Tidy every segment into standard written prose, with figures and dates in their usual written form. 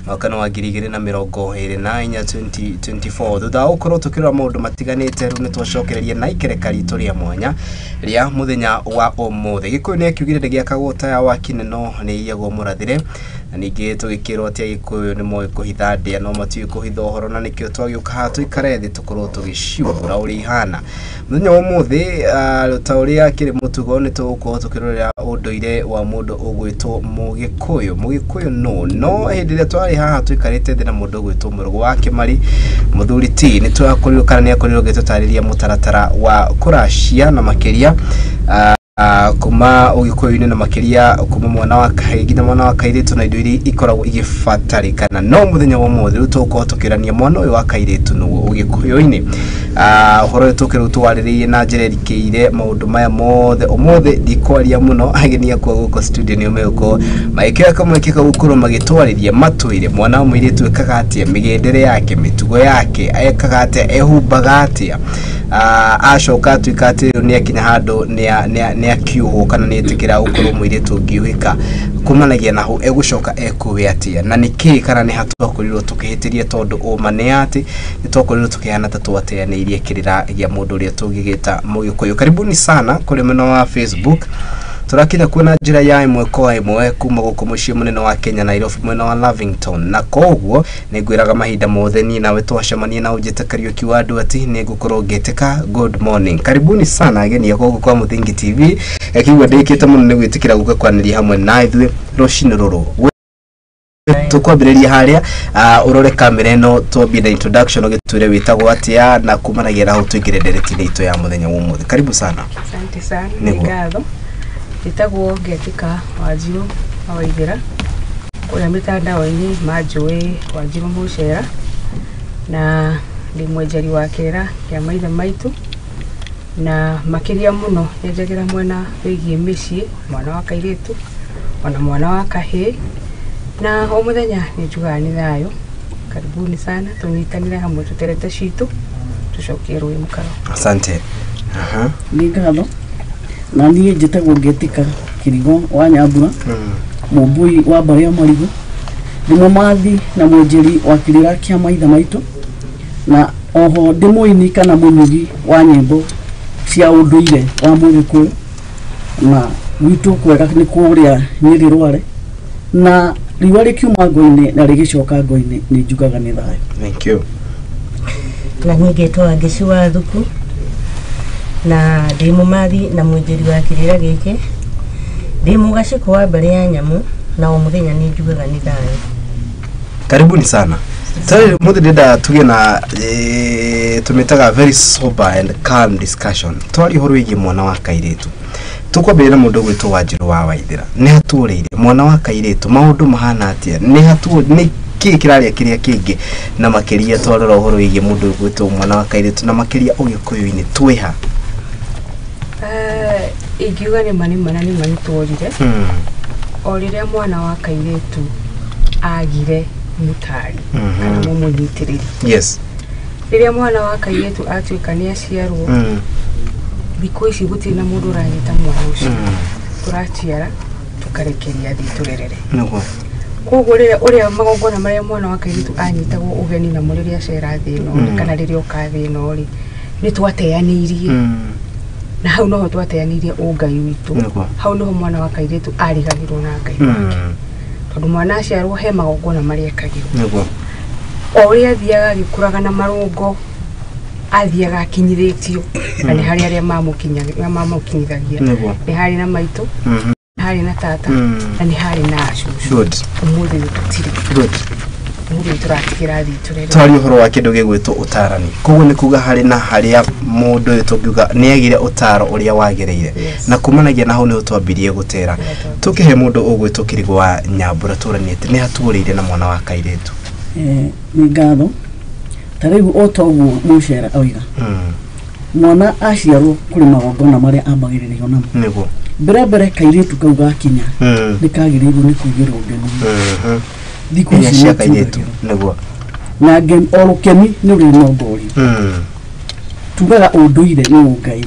Mwaka nĩ wa 2024, 2024. Thutha wa gũkorwo tũkĩrora maũndũ matiganĩte, rĩu nĩ twacokereria na ikereka ritũ rĩa mwanya rĩa mũthenya wa ũmũthĩ. Gĩkũyũ nĩ akiugire ndĩgĩakagwo taya wa kineno nĩ iyagwo mũrathĩre, na ningĩ tũgĩkĩrwo atĩ Agĩkũyũ nĩ moĩ kũhitha ndĩa no matiũĩ kũhitha ũhoro, na nĩkĩo twagĩũka haha tũikare thĩ tũkorwo tũgĩciũmbũra ũrĩa ihana. Mũthenya wa ũmũthĩ, ta ũrĩa kĩrĩ mũtugo, nĩ tũgũkorwo tũkĩrorera ũndũire wa mũndũ ũgwĩtwo Mũgĩkũyũ. Mũgĩkũyũ no no hĩndĩ ĩrĩa twarĩ haha tũikarĩte thĩ na mũndũ ũgwĩtwo Mũrũgũ wa Kĩmari, mũthuri T, nĩ twakorirwo kana nĩ akorirwo agĩtũtarĩria mũtaratara wa kũracia, na makĩria kuma ũgĩkũyũ-inĩ, na makĩria kuma mwana wa kahĩĩ nginya mwana wa kairĩtu, na indo iria ikoragwo igĩbatarĩkana. No mũthenya wa ũmũthĩ rĩu tũgũkorwo tũkĩrania mwana ũyũ wa kairĩtu nũũ ũgĩkũyũ-inĩ. Ũhoro ũyũ tũke rĩu tũwarĩrĩirie na njĩra ĩrikĩire maũndũ maya mothe. Ũmũthĩ ndikwaria mũno, ageni akwa gũkũ studio nĩo megũkorwo magĩkĩoya kamweke kau gũkorwo magĩtwarĩria, matwĩre mwana wa mũirĩtu ekaga atĩa, mĩgendere yake, mĩtugo yake, ekaga atĩa, ehumbaga atĩa, acoka atuĩka atĩ rĩu nĩ akinya handũ nĩ akiuhwo kana nĩ etĩkĩra gũkorwo mũirĩtu ũngiuhĩka, kumanagia na hau egũcoka ekũĩ atĩa, na nĩ kĩĩ kana nĩ ha twakorirwo tũkĩhĩtĩria, tondũ ũma nĩ atĩ nĩ twakorirwo tũkĩhana ta twateanĩirie kĩrĩra gĩa mũndũ ũrĩa tũngĩgĩta Mũgĩkũyũ. Karibuni sana kũrĩ mwena wa Facebook. Tũrakinya kuo na njĩra ya ĩmwe kwa ĩmwe kuma gũkũ mũciĩ mũnene wa Kenya, Nairobi, mwena wa Lavington. Na koguo nĩ ngwĩraga mahinda mothe niĩ nawe twacemania na ũnjĩte Kariũki wa andũ ati nĩ ngũkorwo ngĩtĩka good morning. Karibuni sana ageni akwa gũkũ kwa Mũthingi TV. Ngakĩigua ndĩkĩte mũno nĩ gwĩtĩkĩra gũka kwanĩria hamwe na ithuĩ rũcinĩ rũrũ. Tũkwambĩrĩria harĩa, ũrore kamera ĩno, twambie na introduction, ũgĩtwĩre wĩtagwo atĩa, na kumanagia na hau tũingĩre ndereti-inĩ itũ ya mũthenya wa ũmũthĩ. Karibu sana. Asante sana. Nĩguo. Nĩ ngatho. Njĩtagwo Ngetika Wanjirũ wa Waithĩra, kũrĩa mĩtandao-inĩ manjũĩ Wanjirũ Mũcera, na ndĩ mwenjeri wa kĩrĩra kĩa maithe maitũ, na makĩria mũno nyenjagĩra mwena wĩgiĩ mĩciĩ, mwana wa kairĩtu ona mwana wa kahĩĩ, na o mũthenya nĩ njugaga nĩ thayũ. Karibuni sana, tũnyitanĩre hamwe, tũterete citũ, tũcokie rũĩ mũkaro. Asante. Aha. Nĩ ngatho. Na niĩ njĩtagwo Ngetika Kĩrigo wa Nyambura, mũmbui wa mbarĩ ya Marigũ. Ndĩ mũmathi na mwenjeri wa kĩrĩra kĩa maithe maitũ, na oho ndĩ mũini kana mũnyugi wa nyĩmbo cia ũndũire wa Mũgĩkũyũ, na gwitũ kwega nĩ kũrĩa Nyĩrĩ Rware, na riũa rĩkiuma ngo-inĩ na rĩgĩcoka ngo-inĩ nĩ njugaga nĩ thayũ. Thank you. Na niĩ ngetwo Wangeci wa Thuku, na ndĩ mũmathi na mwenjeri wa kĩrĩra gĩkĩ, ndĩ mũgacĩkũ wa mbarĩ ya nyamũ, na o mũthenya nĩ njugaga nĩ thayũ. Karibuni sana. Sasa mũthĩ ndĩrenda tuge na tũmĩtaga very sober and calm discussion, twari ũhoro wĩgiĩ mwana wa kairĩtu. Tũkwambĩrĩria na mũndũ ũgwĩtwo Wanjirũ wa Waithĩra. Nĩ hatuũrĩire mwana wa kairĩtu maũndũ mahana atĩa, nĩ hatuo nĩ kĩĩ kĩrarĩa kĩrĩa kĩngĩ, na makĩria twarora ũhoro wĩgiĩ mũndũ ũgwĩtwo mwana wa kairĩtu, na makĩria ũgĩkũyũ-inĩ twĩha? Ingiuga nĩ ma nĩ ma na nĩ ma nĩ tuorire o rĩrĩa mwana wa kairĩtu agire mũtari kana mũmũnyitĩrĩri. Rĩrĩa mwana wa kairĩtu atuĩka nĩ aciarwo, thikũ ici gũtirĩ na mũndũ ũranyita mwana ũcio, tũraciara tũkarekeria thiĩ tũrerere. Koguo rĩrĩa ũrĩa magongona marĩa mwana wa kairĩtu anyitagwo ũgeni namo rĩrĩa acera thĩ ĩno rĩ, kana rĩrĩa oka thĩ ĩno rĩ, nĩ twateanĩirie, na hau noho twateanĩirie ũngai witũ. Hau noho mwana wa kairĩtu arigagĩrwo na Ngai wake, tondũ mwana aciarwo he magongona marĩa ekagĩrwo. O ũrĩa athiaga agĩkũraga na marũngo, athiaga akinyithĩtio, na nĩ harĩ arĩa mamũkinyithagia. Nĩ harĩ na maitũ, nĩ harĩ na tata, na nĩ harĩ na acũcũ. Ũmũthĩ ũyũ tũtirĩ. Ũmũthĩ ũyũ tũratigĩra thiĩ tũrere. Twari ũhoro wa kĩndũ gĩgwĩtwo ũtarani, koguo nĩ kuga harĩ na harĩa mũndũ ũyũ tũngiuga nĩ agire ũtaro ũrĩa wagĩrĩire, na kumanagia na hau nĩho twambirie gũtera. Tũkĩhe mũndũ ũgwĩtwo Kĩrigũ wa Nyambura, tũranie atĩ nĩ hatuũrĩire na mwana wa kairĩtu. Nĩ ngatho. Ta rĩu o toguo mũcera oiga, mwana aciarwo kũrĩ magongona marĩa ambagĩrĩrio namo. Mbere mbere kairĩtu kau gakinya, nĩ kagĩrĩirwo nĩ kuugĩrwo ngemi. Thikũ Iria ici cia nĩ kairĩtu. tiugagĩrwo. Na o rũkemi nĩ rũrĩ nongorio. Tugaga ũndũire nĩ ũngai.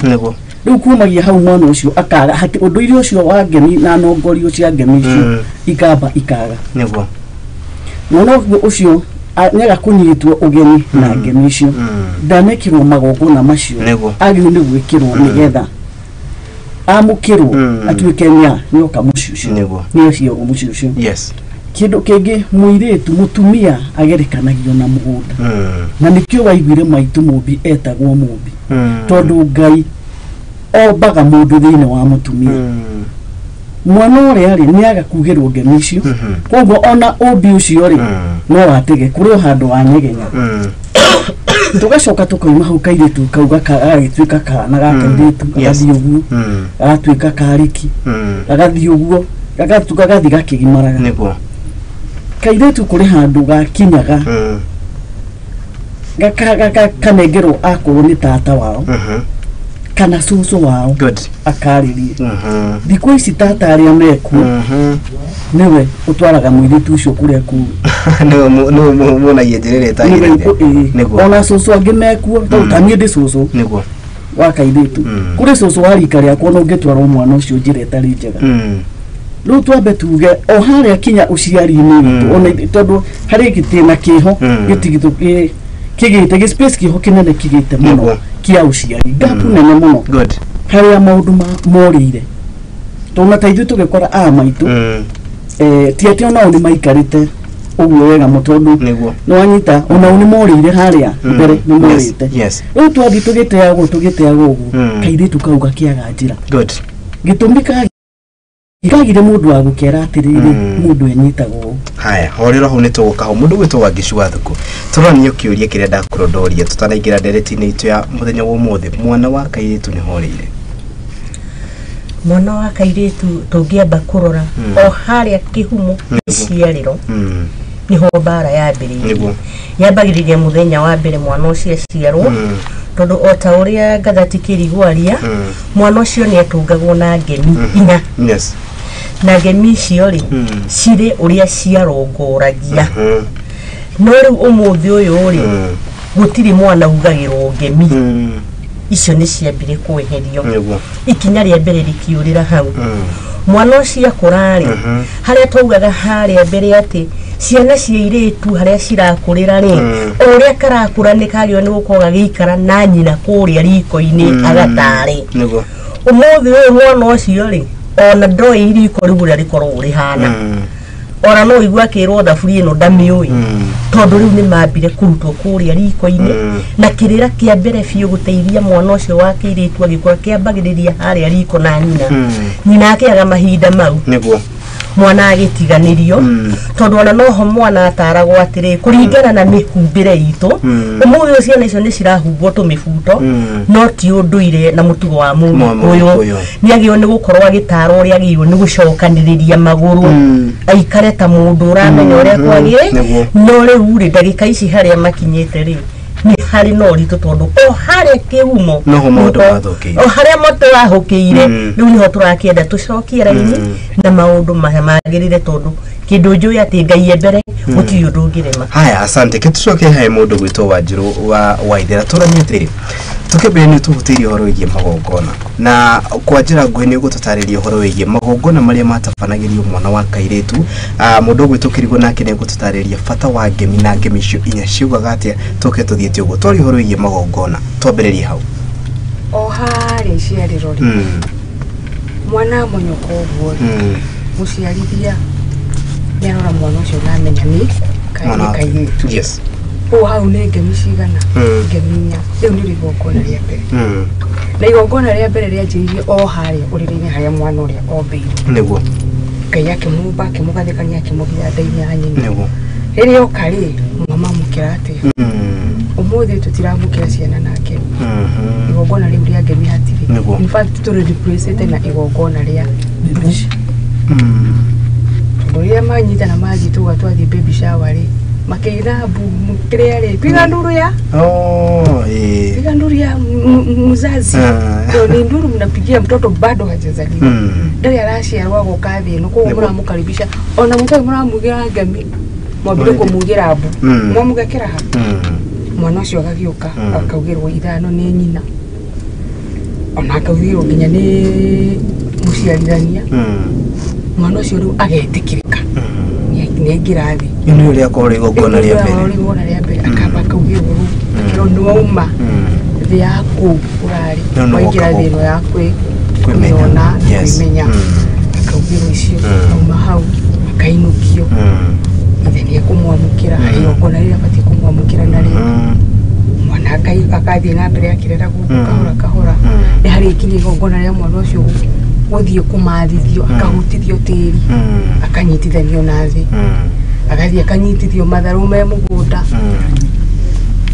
Rĩu kumagia hau mwana ũcio akaga hati ũndũire ũcio wa ngemi na nongorio cia ngemi icio, ikamba ikaga. Mwana ũcio nĩaga kũnyitwo ũgeni na ngemi icio ndanekĩrwo magongona macio agĩrĩirwo nĩ gwĩkĩrwo nĩgetha amũkĩrwo atuĩke nĩoka mũciĩ ũcio nĩocio mũciĩ ũcio. Yes. Kĩndũ kĩngĩ mũirĩtu mũtumia agerekanagio na mũgũnda na nĩkĩo waiguire maitũ mũmbi etagwo mũmbi tondũ Ngai ombaga mũndũ thĩinĩ wa mũtumia. Mwana ũrĩa rĩ nĩaga kugĩrwo ngemi icio koguo ona ũmbi ũcio rĩ no watege kũrĩ o handũ wa nyegenya. Tũgacoka tũkauma hau kairĩtu kau gagagĩtuĩka kana ga kairĩtu gagathiĩ ũguo gagatuĩka karĩki gagathiĩ ũguo gagathiĩ gakĩgimaraga. Nĩguo kairĩtu kũrĩ handũ gakinyaga kanengerwo akorwo nĩ tata wao kana cũcũ wao akarĩrie. Thikũ ici tata arĩa mekuo nĩwe ũtwaraga mũirĩtu ũcio kũrĩa kũu nĩwe muonagia njĩra ĩrĩa ĩtagĩrĩire. Ona cũcũ angĩ mekuo tondũ ta niĩ ndĩ cũcũ nĩguo wa kairĩtu kũrĩ cũcũ wa rika rĩakwa na ũngĩtwarwo mwana ũcio njĩra ĩtarĩ njega. Rĩu twambe tuge o harĩa kinya ũciari-inĩ witũ ona tondũ harĩ gĩtĩna kĩho gĩtigithũ kĩgĩte gĩ space kĩho kĩnene kĩgĩte mũno kĩa ũciari gapu nene mũno harĩa maũndũ morĩire tondũ na ta ithuĩ tũgĩkora aya maitũ ti atĩ onao nĩ maikarĩte ũguo wega mũno tondũ nĩwanyita onao nĩ morĩire harĩa mbere nĩ morĩte. Rĩu twathiĩ tũgĩteagwo ũguo kairĩtu kau gakĩaga njĩra. Gĩtũmi kagire mũndũ wa gũkera atĩrĩrĩ mũndũ enyitagwo. Haya horero hau nĩ tũgũka hau mũndũ gwĩtwo Wangeci wa Thuku tũronio kĩũria kĩrĩa ndakũrondoria tũtanaingĩra ndereti-inĩ itũ ya mũthenya wa ũmũthĩ. Mwana wa kairĩtu nĩ horĩire? Mwana wa kairĩtu tũngĩamba kũrora o harĩa kĩhumo gĩciarĩro nĩho mbara yambĩrĩirie. Yambagĩrĩria mũthenya wa mbere mwana ũcio aciarwo tondũ o ta ũrĩa Ngathati Kĩrigũ aria mwana ũcio nĩ atũngagwo na ngemi inya. Yes. Na ngemi icio rĩ cirĩ ũrĩa ciarongoragia. No rĩu ũmũthĩ ũyũ rĩ gũtirĩ mwana ugagĩrwo ngemi icio nĩ ciambire kweherio. Ikinya rĩa mbere rĩkĩũrĩra hau. Mwana ũcio akũra rĩ harĩa twaugaga harĩa mbere atĩ ciana cia irĩtu harĩa cirakũrĩra rĩ o ũrĩa karakũra nĩ kagĩrĩirwo nĩ gũkorwo gagĩikara na nyina kũrĩa riko-inĩ agatarĩ. Ũmũthĩ ũyũ mwana ũcio rĩ ona ndoĩ riko rĩu ũrĩa rĩkoragwo rĩhana ona no igua akĩrwo thaburia ĩno ndamĩũĩ tondũ rĩu nĩ mambire kũrutwo kũrĩa riko-inĩ na kĩrĩra kĩa mbere biũ gũteithia mwana ũcio wa kĩirĩtu agĩkũra kĩambagĩrĩria harĩa riko na nyina. Nyina akĩaga mahinda mau nĩguo mwana agĩtiganĩrio tondũ ona noho mwana ataragwo atĩrĩ kũringana na mĩhumbĩre itũ ũmũthĩ ciana icio nĩ cirahumbwo tũmĩbuto no ti ũndũire na mũtugo wa Mũgĩkũyũ. Nĩ agĩrĩirwo nĩ gũkorwo agĩtarwo ũrĩa agĩrĩirwo nĩ gũcokanĩrĩria magũrũ aikare ta mũndũ ũramenya ũrĩa kwagĩrĩire. No rĩu rĩ ndagĩka ici harĩa makinyĩte rĩ nĩ harĩ na ũritũ tondũ o harĩa kĩhumo o harĩa mũtĩ wahũkĩire rĩu nĩho tũrakĩenda tũcokie raini na maũndũ magĩrĩre tondũ kĩndũ njũĩ atĩ Ngai e mbere gũtirĩ ũndũ ũngĩrema. Haya asante kĩtũcoke hae mũndũ gwĩtwo Wanjirũ wa Waithera tũranie atĩrĩ tũkĩambĩrĩria nĩ tũhutĩirie ũhoro wĩgiĩ magongona na kwa njĩra nguhĩ nĩ ũgũtũtarĩria ũhoro wĩgiĩ magongona marĩa matabanagĩrio mwana wa kairĩtu. Mũndũ ũgwĩtwo Kĩrigũ nake nĩ egũtũtarĩria bata wa ngemi na ngemi icio inya ciugaga atĩa. Tũke tũthiĩte ũguo twarie ũhoro wĩgiĩ magongona twambĩrĩrie hau. O harĩa iciarĩro rĩ mwana mũnyoko ũguo rĩ mũciarithia nĩarora mwana ũcio na amenya nĩ kairĩtu. Yes. Ũũ hau nĩ ngemi cigana? Ngemi inya. Rĩu nĩ igongona rĩa mbere. Na igongona rĩa mbere rĩanjĩrĩirie o harĩa ũrĩrĩ-inĩ harĩa mwana ũrĩa ombĩirwo. Nĩguo. Ngai akĩmũmba akĩmũgathĩkania akĩmũgia nda-inĩ ya nyina. Nĩguo. Rĩrĩa oka rĩ mwamamũkĩra atĩa? Ũmũthĩ tũtiramũkĩra ciana na ngemi. Igongona rĩu rĩa ngemi hatirĩ. In fact tũrĩ replace na igongona rĩa mbu. Tondũ rĩrĩa manyitana mathiĩ tuga twathiĩ baby shower rĩ makĩina mbu kĩrĩa rĩ piga nduru ya piga nduru ya mzazi ni nduru mnapigia mtoto bado hajazaliwa ndarĩ araciarwo agoka thĩ ĩno koguo mũramũkaribisha ona mũtarĩ mũramugĩra ngemi mwambire kũmugĩra mbu mwamugekĩra ha mwana ũcio agagĩũka akaugĩrwo ithano nĩ nyina ona akaugĩrwo nginya nĩ mũciarithania mwana ũcio rĩu agetĩkĩrĩka nĩ aingĩra thĩ. Nĩ ũrĩa akorwo igongona rĩa mbere. Igongona rĩa mbere akamba akaugĩrwo rĩu akĩrwo nĩ wauma thĩ yaku ũrarĩ waingĩra thĩ ĩno ya kwĩyona na kwĩmenya, akaugĩrwo icio auma hau akainũkio. Ithe nĩ ekũmwamũkĩra harĩ igongona rĩrĩa abatiĩ kũmwamũkĩra narĩo. Mwana akathiĩ na mbere akĩreragwo kahora kahora. Nĩ harĩkinya igongona rĩa mwana ũcio gũthiĩ kũmathithio, akahutithio tĩri, akanyitithanio na thĩ, agathiĩ akanyitithio matharũ me mũgũnda.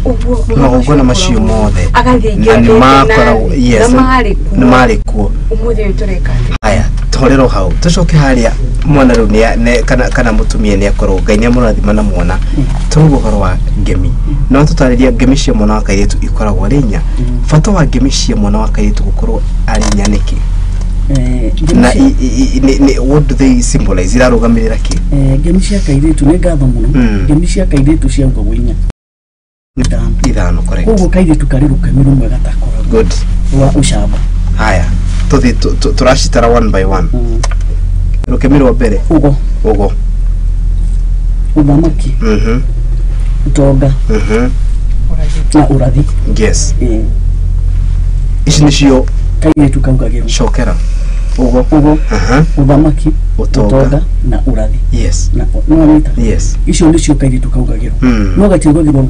Ũguo magongona macio mothe agathiĩ na nĩ makoragwo, yes, na marĩ kuo, nĩ marĩ kuo. Ũmũthĩ ũyũ tũreka atĩa? Haya, tũhorerwo hau tũcoke harĩa mwana rĩu kana mũtumia nĩ akorwo Ngai nĩ amũrathima na mwana. Tũrauga ũhoro wa ngemi, no tũtarĩria ngemi cia mwana wa kairĩtu ikoragwo arĩ inya. Bata wa ngemi cia mwana wa kairĩtu gũkorwo arĩ inya nĩkĩ? Na what do they symbolize? Irarũgamĩrĩra kĩ? Ngemi cia kairĩtu nĩ ngatho mũno. Ngemi cia kairĩtu ciaugagwo inya ithano, correct. Koguo kairĩtu karĩ rũkemi rũmwe gatakoragwo good rwa ũcamba. Haya, tũthiĩ tũracitara one by one. Rũkemi rwa mbere, ũgo, ũgo, ũthamaki, ũtonga, na ũrathi. Yes. Ici nĩcio kairĩtu kaugagĩrwo. Cokera. Ũgo, ũgo, ũthamaki, ũtonga na ũrathi. Yes. Na nĩwanyita? Yes. Icio nĩcio kairĩtu kaugagĩrwo. No gatiugagĩrwo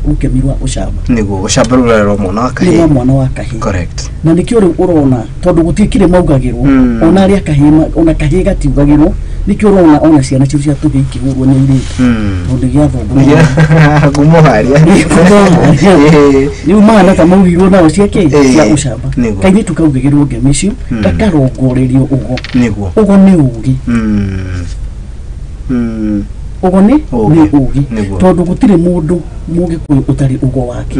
rũkemi rwa ũcamba. Nĩguo ũcamba rũrarerwo mwana wa kahĩĩ. Nĩ mwana wa kahĩĩ. Correct. Na nĩkĩo rĩu ũrona tondũ gũtiĩkire maugagĩrwo, ona arĩa kahĩĩ, ona kahĩĩ gatiugagĩrwo, nĩkĩo ũrona ona ciana cio cia tũhĩĩ ikĩhũrwo nĩ airĩtu. Tondũ gĩathongwo. Ngumo harĩa. Rĩu mahana ta maugirwo nao cia kĩ? Cia ũcamba. Kairĩtu kaugagĩrwo ngemi icio, gakarongorerio ũgo. Nĩguo. Ũgo nĩ ũũgĩ. Ũgo nĩ ũũgĩ. Tondũ gũtirĩ mũndũ mũgĩkũyũ ũtarĩ ũgo wake.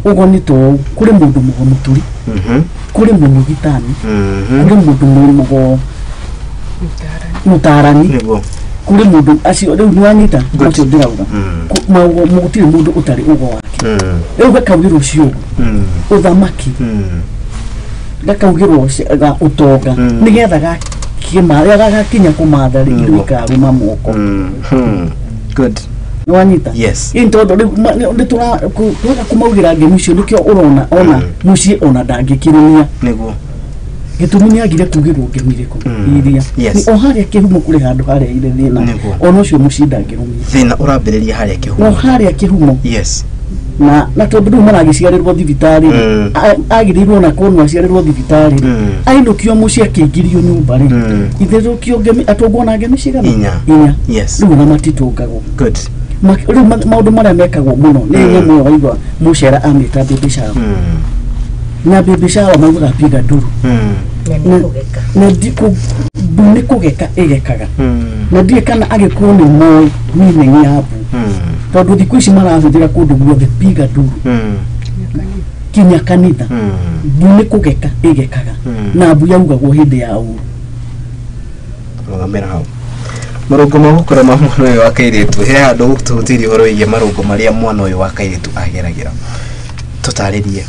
Ũgo nĩ toũ, kũrĩ mũndũ mũgo mũturi, kũrĩ mũnyugitani, kũrĩ mũndũ mũgo mũtarani, kũrĩ mũndũ acio rĩu nĩwanyita macio ndĩrauga. Maũgo gũtirĩ mũndũ ũtarĩ ũgo wake. Rĩu gakaugĩrwo ciũgo, ũthamaki, gakaugĩrwo ũtonga, nĩgetha gagakinya kũmatha rĩ, indo ikarũma moko. Good. Nĩwanyita? Yes. Ĩ tondũ rĩu nĩtũraga kũmaugĩra ngemi icio, nĩkĩo ũrona ona mũciĩ ona ndangĩkĩrũmia. Nĩguo. Gĩtũmi nĩ agire kugĩrwo ngemi irĩkũ iria. O harĩa kĩhumo kũrĩ handũ hareheire thĩna. Ona ũcio mũciĩ ndangĩrũmia. Thĩna ũrambĩrĩria harĩa kĩhumo. O harĩa kĩhumo. Yes. Na tondũ rĩu maragĩciarĩrwo thibitarĩ, agĩrĩirwo na korwo aciarĩrwo thibitarĩ, ainũkio mũciĩ akĩingĩrio nyũmba rĩ, itherũkio ngemi, atũngwo na ngemi cigana? Inya. Inya. Yes. Rĩu ona matitũngagwo. Good. Rĩu maũndũ marĩa mekagwo mũno nĩ nyamũ ĩyo waigua mũcera amĩta baby shower. Na baby shower maugaga piga nduru. Na nĩ kũgeka ĩgekaga. Na ndiĩ kana agĩkũyũ nĩ moĩ meaning ya mbu. Tondũ thikũ ici marahũthĩra kũndũ guothe piga nduru. Kinya kanitha. Mbu nĩ kũgeka ĩgekaga. Na mbu yaugagwo hĩndĩ ya ũru. Rũgamĩra hau. Marũngo ma gũkũra ma mwana ũyũ wa kairĩtu, he handũ tũhutĩirie ũhoro wĩgiĩ marũngo marĩa mwana ũyũ wa kairĩtu ageragĩra. Tũtarĩrie.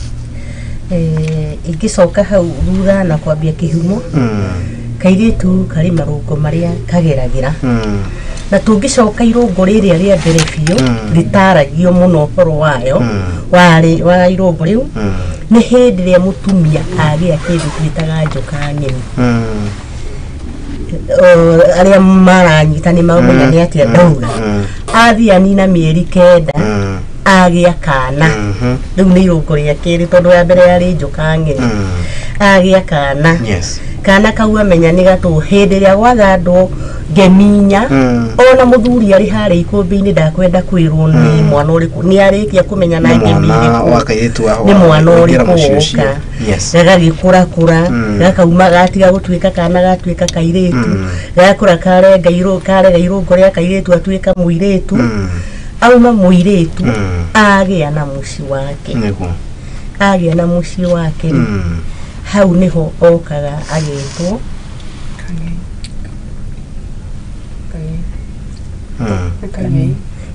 Ingĩcoka hau thutha na kwambia kĩhumo, kairĩtu karĩ marũngo marĩa kageragĩra. Na tũngĩcoka irũngo rĩrĩa rĩa mbere biũ, rĩtaragio mũno ũhoro wayo, warĩ wa irũngo rĩu, nĩ hĩndĩ ĩrĩa mũtumia agĩa kĩndũ twĩtaga njoka ng'eni. Arĩa maranyita nĩ mamenya nĩ atĩa ndauga. Athiĩ anina mĩeri 9, agĩa kana. Rĩu nĩ irũngo rĩa kerĩ tondũ ya mbere yarĩ njoka ng'eni. Agĩa kana. Yes. Kana kau amenya nĩ gatũ hĩndĩ ĩrĩa gwathandwo ngemi inya, ona mũthuri arĩ harĩa ikũmbĩ-inĩ ndakwenda kwĩrwo nĩ mwana ũrĩkũ, nĩ arĩkia kũmenya na ngemi irĩkũ, nĩ mwana ũrĩkũ woka. Gagagĩkũrakũra, gakauma gatiga gũtuĩka kana gatuĩka kairĩtu, gakũra karega irũngo rĩa kairĩtu atuĩka mũirĩtu, auma mũirĩtu agĩa na mũciĩ wake. Agĩa na mũciĩ wake hau nĩho okaga agĩtwo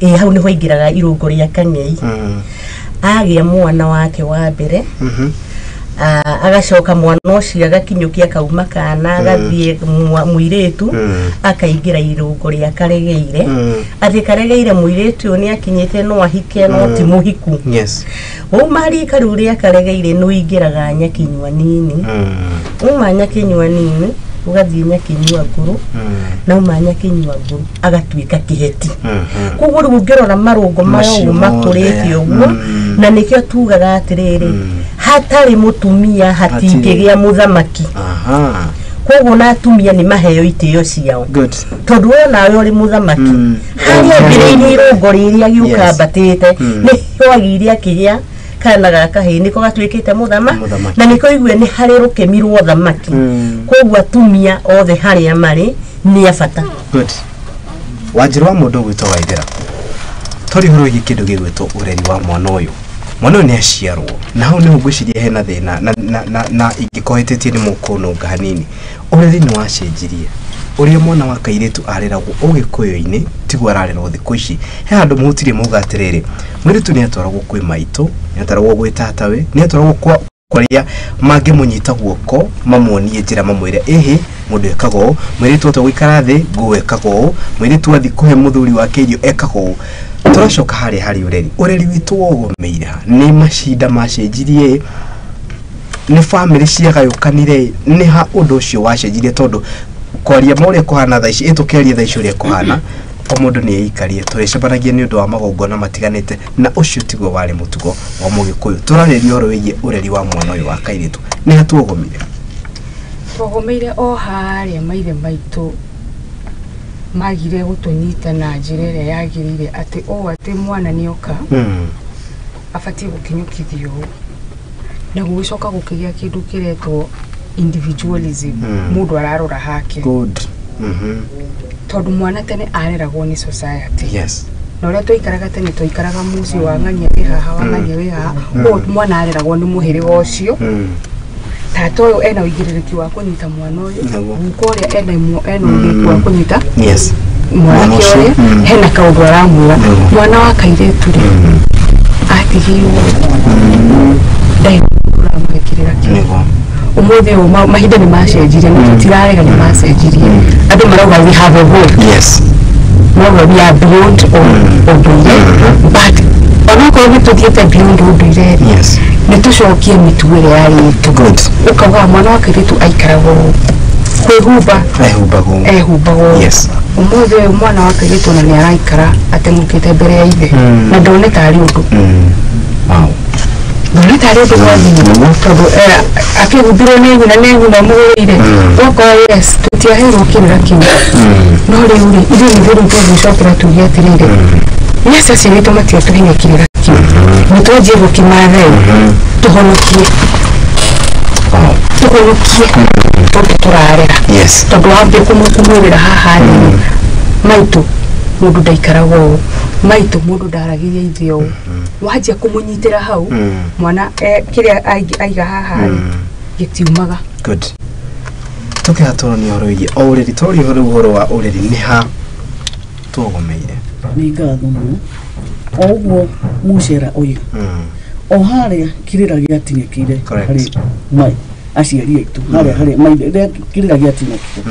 Ĩ hau nĩho aingĩraga irũngo rĩa kang'ei. Agĩa mwana wake wa mbere, Agacoka mwana ũcio agakinyũkia akauma kana agathiĩ mũirĩtu akaingĩra irũngo rĩa karegeire. Atĩ karegeire mũirĩtu ũyũ nĩ akinyĩte no ahike no ti mũhiku. Yes. Wauma rika rĩu rĩa karegeire nĩ ũingĩraga nyakinyua nini. Uma nyakinyua nini ugathiĩ nyakinyua ngũrũ na uma nyakinyua ngũrũ agatuĩka kĩheti. Koguo rĩu ũngĩrora marũngo maya makũrĩte ũguo na nĩkĩo tugaga atĩrĩrĩ hatarĩ mũtumia hatingĩgĩa mũthamaki. Koguo na atumia nĩ maheo itĩo ciao. Tondũ we nawe ũrĩ mũthamaki harĩa ambĩrĩirie irũngo rĩrĩa agĩũka ambatĩte nĩ wagire akĩgĩa kana gaka hĩ nĩko gatuĩkĩte mũthamaki na nĩko igue nĩ harĩ rũkemi rwa thamaki. Koguo atumia othe harĩa marĩ nĩ a bata. Good. Wanjiru wa mũndũ ũgwĩtwo Waithera, tũrĩ ũhoro wĩgiĩ kĩndũ gĩgwĩtwo ũreri wa mwana ũyũ. Mwana ũyũ nĩ aciarwo na hau nĩho ngwĩciria hena thĩna na ingĩkorwo hĩtĩtie nĩ mũkũnũnga hanini. Ũreri nĩ wacenjirie. Ũrĩa mwana wa kairĩtu areragwo ũgĩkũyũ-inĩ tiguo ararerwo thikũ ici. He handũ mũhutirie mauga atĩrĩrĩ, mũirĩtu nĩ atwaragwo kwĩ maitũ, nĩ atwaragwo gwĩ tatawe, nĩ atwaragwo kwa kũrĩa mangĩmũnyita guoko mamuonie njĩra mamwĩre ĩhĩ mũndũ ekaga ũũ, mũirĩtu atua gũikara thĩ nguo ekaga ũũ, mũirĩtu athiĩ kũhe mũthuri wake irio ekaga ũũ. Tũracoka harĩa harĩ ũreri. Ũreri witũ wogomeire ha? Nĩ macinda macenjirie, nĩ bamĩrĩ ciagayũkanire, nĩ ha ũndũ ũcio wacenjirie? Tondũ kwaria ma ũrĩa kũhana thaa ici, ĩtũkĩaria thaa ici ũrĩa kũhana, o mũndũ nĩ eikarie, tũrĩcemanagia nĩ ũndũ wa magongona matiganĩte, na ũcio tiguo warĩ mũtugo wa mũgĩkũyũ. Tũrarĩria ũhoro wĩgiĩ ũreri wa mwana ũyũ wa kairĩtu. Nĩ ha tuogomire? Twogomeire o harĩa maithe maitũ magire gũtũnyita na njĩra ĩrĩa yagĩrĩire atĩ ũũ atĩ mwana nĩoka abatiĩ gũkinyũkithio ũũ, na gũgĩcoka gũkĩgĩa kĩndũ kĩretwo individualism. Mũndũ ararora hake. Good. Tondũ mwana tene areragwo nĩ society. Yes. Na ũrĩa twaikaraga tene twaikaraga mũciĩ wa ng'ania wĩ haha wa ng'ania wĩ haha, ũguo mwana areragwo nĩ mũhĩrĩga ũcio. Tata ũyũ ena ũigĩrĩrĩki wa kũnyita mwana ũyũ, guka ũrĩa ena ũigĩrĩrĩki wa kũnyita mwanake ũrĩa, hena kaũndũ aramwĩra. Mwana wa kairĩtu rĩ atigĩirwo ndarĩ ũramũhe kĩrĩra kĩu. Ũmũthĩ ũyũ mahinda nĩ macenjirie, na tũtirarega nĩ macenjirie. Andũ marauga we have evolved. Yes. Marauga we are beyond ũndũire, but onokorwo nĩ tũthiĩte beyond ũndũire rĩ, nĩ tũcokie mĩtugo ĩrĩa yarĩ itũ. Good. Ũkauga mwana wa kairĩtu aikaragwo ũũ, kwĩhumba ehumbagwo. Yes. Ũmũthĩ ũyũ mwana wa kairĩtu ona nĩ araikara ateng'ũkĩte mbere ya ithe na ndone tarĩ ũndũ. Wow. Ndone tarĩ ũndũ gwathiĩ tondũ akĩhumbirwo nĩ nyina nĩ nyina mũgũrĩire. Ũgakora yes tũtiaheirwo kĩrĩra kĩu, no rĩu rĩ ithuĩ nĩthuĩ rĩu tũgwĩcokera tuge atĩrĩrĩ, yes aciari aitũ matiatũheire kĩrĩra kĩu, nĩ twanjie gũkĩmatha tũhonokie tũhonokie tũndũ tũrarera. Yes. Tondũ wambia kũmwĩrĩra haha thĩ, maitũ mũndũ ndaikaraga ũũ, maitũ mũndũ ndaragĩria ithe ũũ, wanjia kũmũnyitĩra hau mwana kĩrĩa aiga haha rĩ gĩtiumaga. Good. Tũkĩha tũronia ũhoro wĩgiĩ o ũreri, tũroria ũhoro ũhoro wa ũreri nĩ ha tuogomeire? Nĩ ngatho mũno. O ũguo mũcera ũyũ o harĩa kĩrĩra gĩatinĩkire harĩ mai aciari aitũ, harĩa harĩa maithe kĩrĩra gĩatinĩkire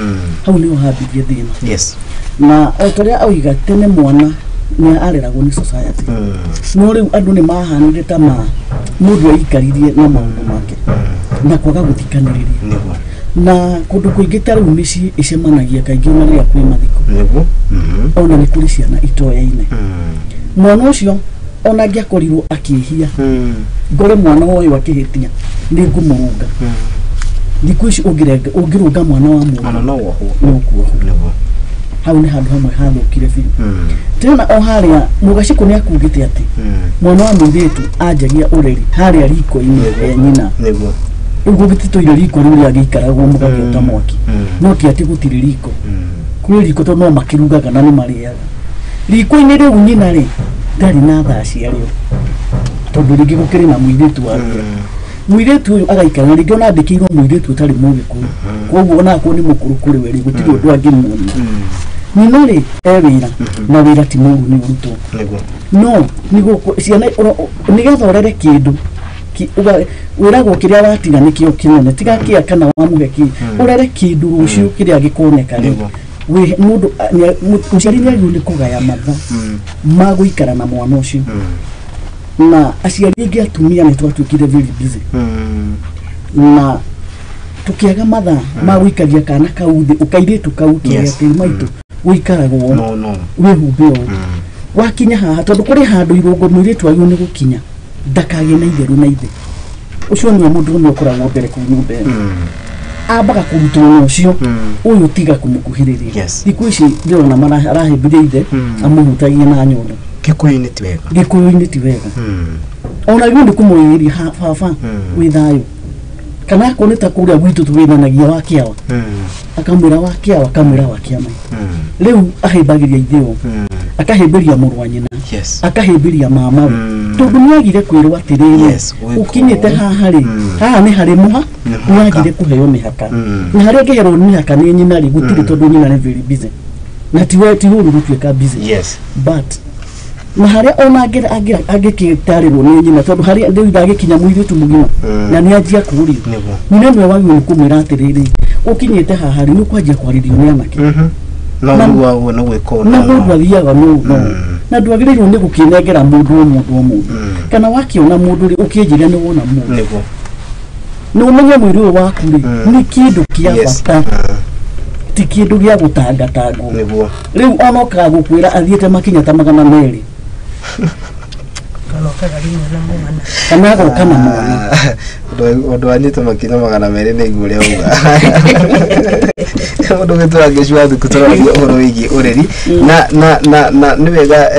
hau nĩho hambirie thĩna. Yes. Na o torĩa oiga tene mwana nĩ areragwo nĩ society, no rĩu andũ nĩ mahanire ta ma mũndũ aikaririe na maũndũ make na kwaga gũthikanĩrĩria. Na kũndũ kũingĩ ta rĩu mĩciĩ ĩcemanagia kaingĩ ona rĩrĩa kwĩ mathiko. Ona nĩ kũrĩ ciana itoyaine. Mwana ũcio ona angĩakorirwo akĩhia, ngore mwana ũyũ akĩhĩtia nĩ ngũmũrũnga. Thikũ ici ũngĩrũnga mwana wa mũndũ no wohwo, no kuohwo. Hau nĩ handũ hamwe hathũkire biũ. Tena o harĩa Mũgacikũ nĩ akugĩte atĩ mwana wa mũirĩtu anjagia ũreri harĩa riko-inĩ rĩa nyina. Nĩguo. Rĩu gũgĩtitũire riko rĩu rĩagĩikaragwo mũgagĩota mwaki, no ti atĩ gũtirĩ riko. Kũrĩ riko tondũ no makĩrugaga na nĩ marĩaga. Riko-inĩ rĩu nyina rĩ ndarĩ na thaa ciarĩo, tondũ rĩngĩ gũkĩrĩ na mũirĩtu wake. Mũirĩtu ũyũ agaikara na rĩngĩ ona andĩkĩirwo mũirĩtu ũtarĩ mũgĩkũyũ, koguo ona akorwo nĩ mũkũrũ kũrĩ we rĩ gũtirĩ ũndũ angĩmuonia. Nyina rĩ e wĩra, na wĩra ti mũũru nĩ ũrutwo. No ciana nĩgetha ũrere kĩndũ Wĩragwo kĩrĩa watiga nĩkĩo kĩnene tiga kĩa kana wamũhe kĩ ũrere kĩndũ rũciũ kĩrĩa gĩkoneka rĩ mũndũ mũciari nĩ agĩrĩirwo nĩ kũgaya mathaa ma gũikara na mwana ũcio. Na aciari aingĩ atumia nĩ twatuĩkire very busy na tukiaga mathaa ma gũikaria kana kau thĩ ũkairĩtu kau kĩrĩa atĩ maitũ gũikaragwo wĩhumbe ũũ wakinya haha tondũ kũrĩ handũ irũngo mũirĩtu agĩrĩirwo nĩ gũkinya ndakagĩe na itherũ na ithe ũcio nĩwe mũndũrũme ũkoragwo mbere kũu nyũmba ĩno ambaga kũrutwo na ũcio ũyũ tiga kũmũkuhĩrĩria. Thikũ ici ndĩrona arahĩmbĩria ithe amũhutagia na nyondo. Gĩkũyũ-inĩ ti wega. Gĩkũyũ-inĩ ti wega. Ona gĩo nĩ kũmũĩria baba wĩ thayũ kana akorwo nĩ ta kũrĩa gwitũ tũgĩthanagia wa kĩawa akamwĩra wa kĩawa akamwĩra wa kĩama. Rĩu ahĩmbagĩria ithe ũũ akahĩmbĩria mũrũ wa nyina akahĩmbĩria mama we tondũ nĩ agire kwĩrwo atĩrĩrĩ ũkinyĩte haha rĩ haha nĩ harĩ mũha nĩ agire kũheo mĩhaka na harĩa angĩherwo mĩhaka nĩ nyina rĩ gũtirĩ tondũ nyina nĩ very busy na ti ũru gũtuĩka busy but na harĩa ona angĩkĩtarĩrwo nĩ nyina tondũ harĩa rĩu ndagĩkinya mũirĩtu mũgima na nĩ anjia kũũrio nyina nĩwe wagĩrĩirwo nĩ kũmwĩra atĩrĩrĩ ũkinyĩte haha rĩ nĩ ũkwanjia kwarĩrio nĩ anake no nĩguo no gwĩka na mũndũ athiaga no na ndwagĩrĩirwo nĩ gũkĩnengera mũndũ o mũndũ o mũndũ kana wakĩona mũndũ rĩ ũkĩnjĩra nĩ wona mũndũ nĩ ũmenye mwĩrĩ ũyũ waku rĩ nĩ kĩndũ kĩa bata ti kĩndũ gĩa gũtangatangwo. Rĩu ona okaga gũkwĩra athiĩte makinya ta 200 kana agoka na mwana ũndũ wanyita makinya 200 nĩ igũ ũrĩa uga mũndũ gwĩtwo Ngĩcua Thuku tũraria ũhoro wĩgiĩ ũreri na na na na nĩ wega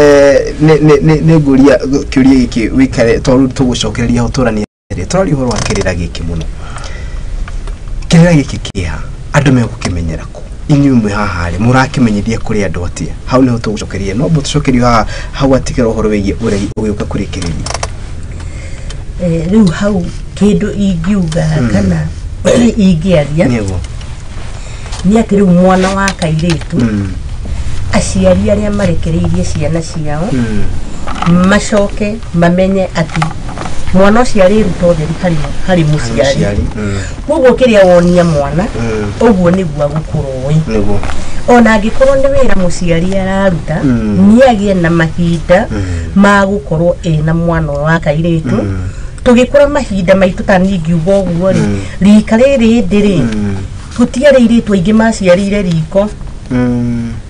nĩ ngũria kĩũria gĩkĩ wĩikare tondũ tũgũcokereria ho tũranie tũraria ũhoro wa kĩrĩra gĩkĩ mũno. Kĩrĩra gĩkĩ kĩha andũ megũkĩmenyera kũ inyuĩ mwĩ haha rĩ mũrakĩmenyithia kũrĩ andũ atĩa hau nĩho tũgũcokeria no tũcokerio haha hau atigĩra ũhoro wĩgiĩ ũreri ũgĩũka kũrĩkĩrĩria. Rĩu hau kĩndũ ingiuga kana ingĩaria nĩ atĩ rĩu mwana wa kairĩtu aciari arĩa marekereirie ciana ciao macoke mamenye atĩ mwana ũcio arĩruta ũtheri harĩ mũciari koguo kĩrĩa wonia mwana ũguo nĩguo agũkũra ũĩ ona angĩkorwo nĩ wĩra mũciari araruta nĩ agĩe na mahinda ma gũkorwo ena mwana wa kairĩtu. Tũgĩkũra mahinda maitũ ta niĩ ingiuga ũguo rĩ rika rĩrĩ ndĩ rĩ gũtiarĩ airĩtu aingĩ maciarĩire riko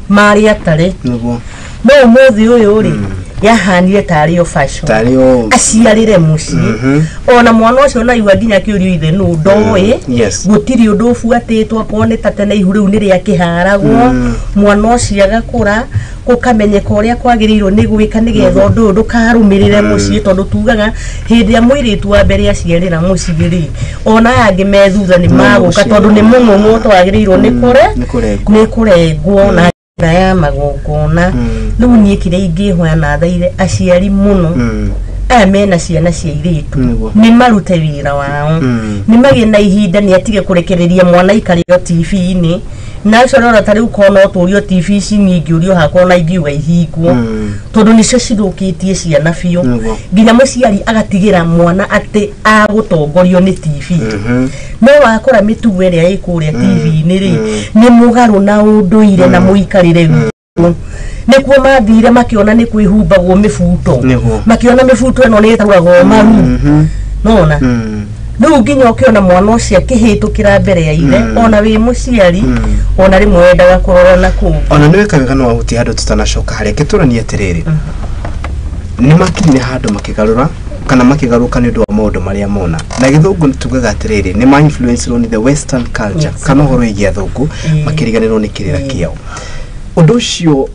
marĩ atarĩ no ũmũthĩ ũyũ rĩ yahanire tarĩ o fashion aciarĩre mũciĩ ona mwana ũcio naigua nginya kĩũrio ithe nũ ndoĩ gũtirĩ ũndũ ũbuatĩtwo akorwo nĩ ta tene ihu rĩu nĩ rĩakĩharagwo mwana ũcio agakũra gũkamenyeka ũrĩa kwagĩrĩirwo nĩ gwĩka nĩgetha ũndũ ũyũ ndũkarũmĩrĩre mũciĩ tondũ tugaga hĩndĩ ĩrĩa mũirĩtu wa mbere aciarĩra mũciĩ rĩ ona aya angĩ me thutha nĩ magũka tondũ nĩ mũng'ũng'ũ twagĩrĩirwo nĩ kũrengwo na njĩra ya magongona. Rĩu niĩ kĩrĩa ingĩhoya na thaire aciari mũno aya mena ciana cia airĩtu nĩ marute wĩra wao nĩ magĩe na ihinda nĩ atige kũrekereria mwana aikare o TV-inĩ na ũcio ũrona ta rĩu korwo no tũrio TV ici niĩ ingĩũrio hakwa ona ingiuga ihingwo tondũ nĩcio cithũkĩtie ciana biũ nginya mũciari agatigĩra mwana atĩ agũtongorio nĩ TV no wakora mĩtugo ĩrĩa ĩ kũrĩa TV-inĩ rĩ nĩ mũgarũ na ũndũire na mũikarĩre witũ nĩkuo mathire makĩona nĩ kwĩhumbagwo mĩbuto makĩona mĩbuto ĩno nĩ ĩtaruragwo maru nona rĩu nginya ũkĩona mwana ũcio akĩhĩtũkĩra mbere ya ithe ona wĩ mũciari ona rĩmwe wendaga kũrora na kũngĩ. Ona nĩ weka wega no wahutia handũ tũtanacoka harĩa kĩtũranie atĩrĩrĩ nĩ makinyire handũ makĩgarũra kana makĩgarũka nĩ ũndũ wa maũndũ marĩa mona na gĩthũngũ tugaga atĩrĩrĩ nĩ ma influence nĩ the western culture kana ũhoro wĩgiĩ athũngũ makĩriganĩrwo nĩ kĩrĩra kĩao. Ũndũ ũcio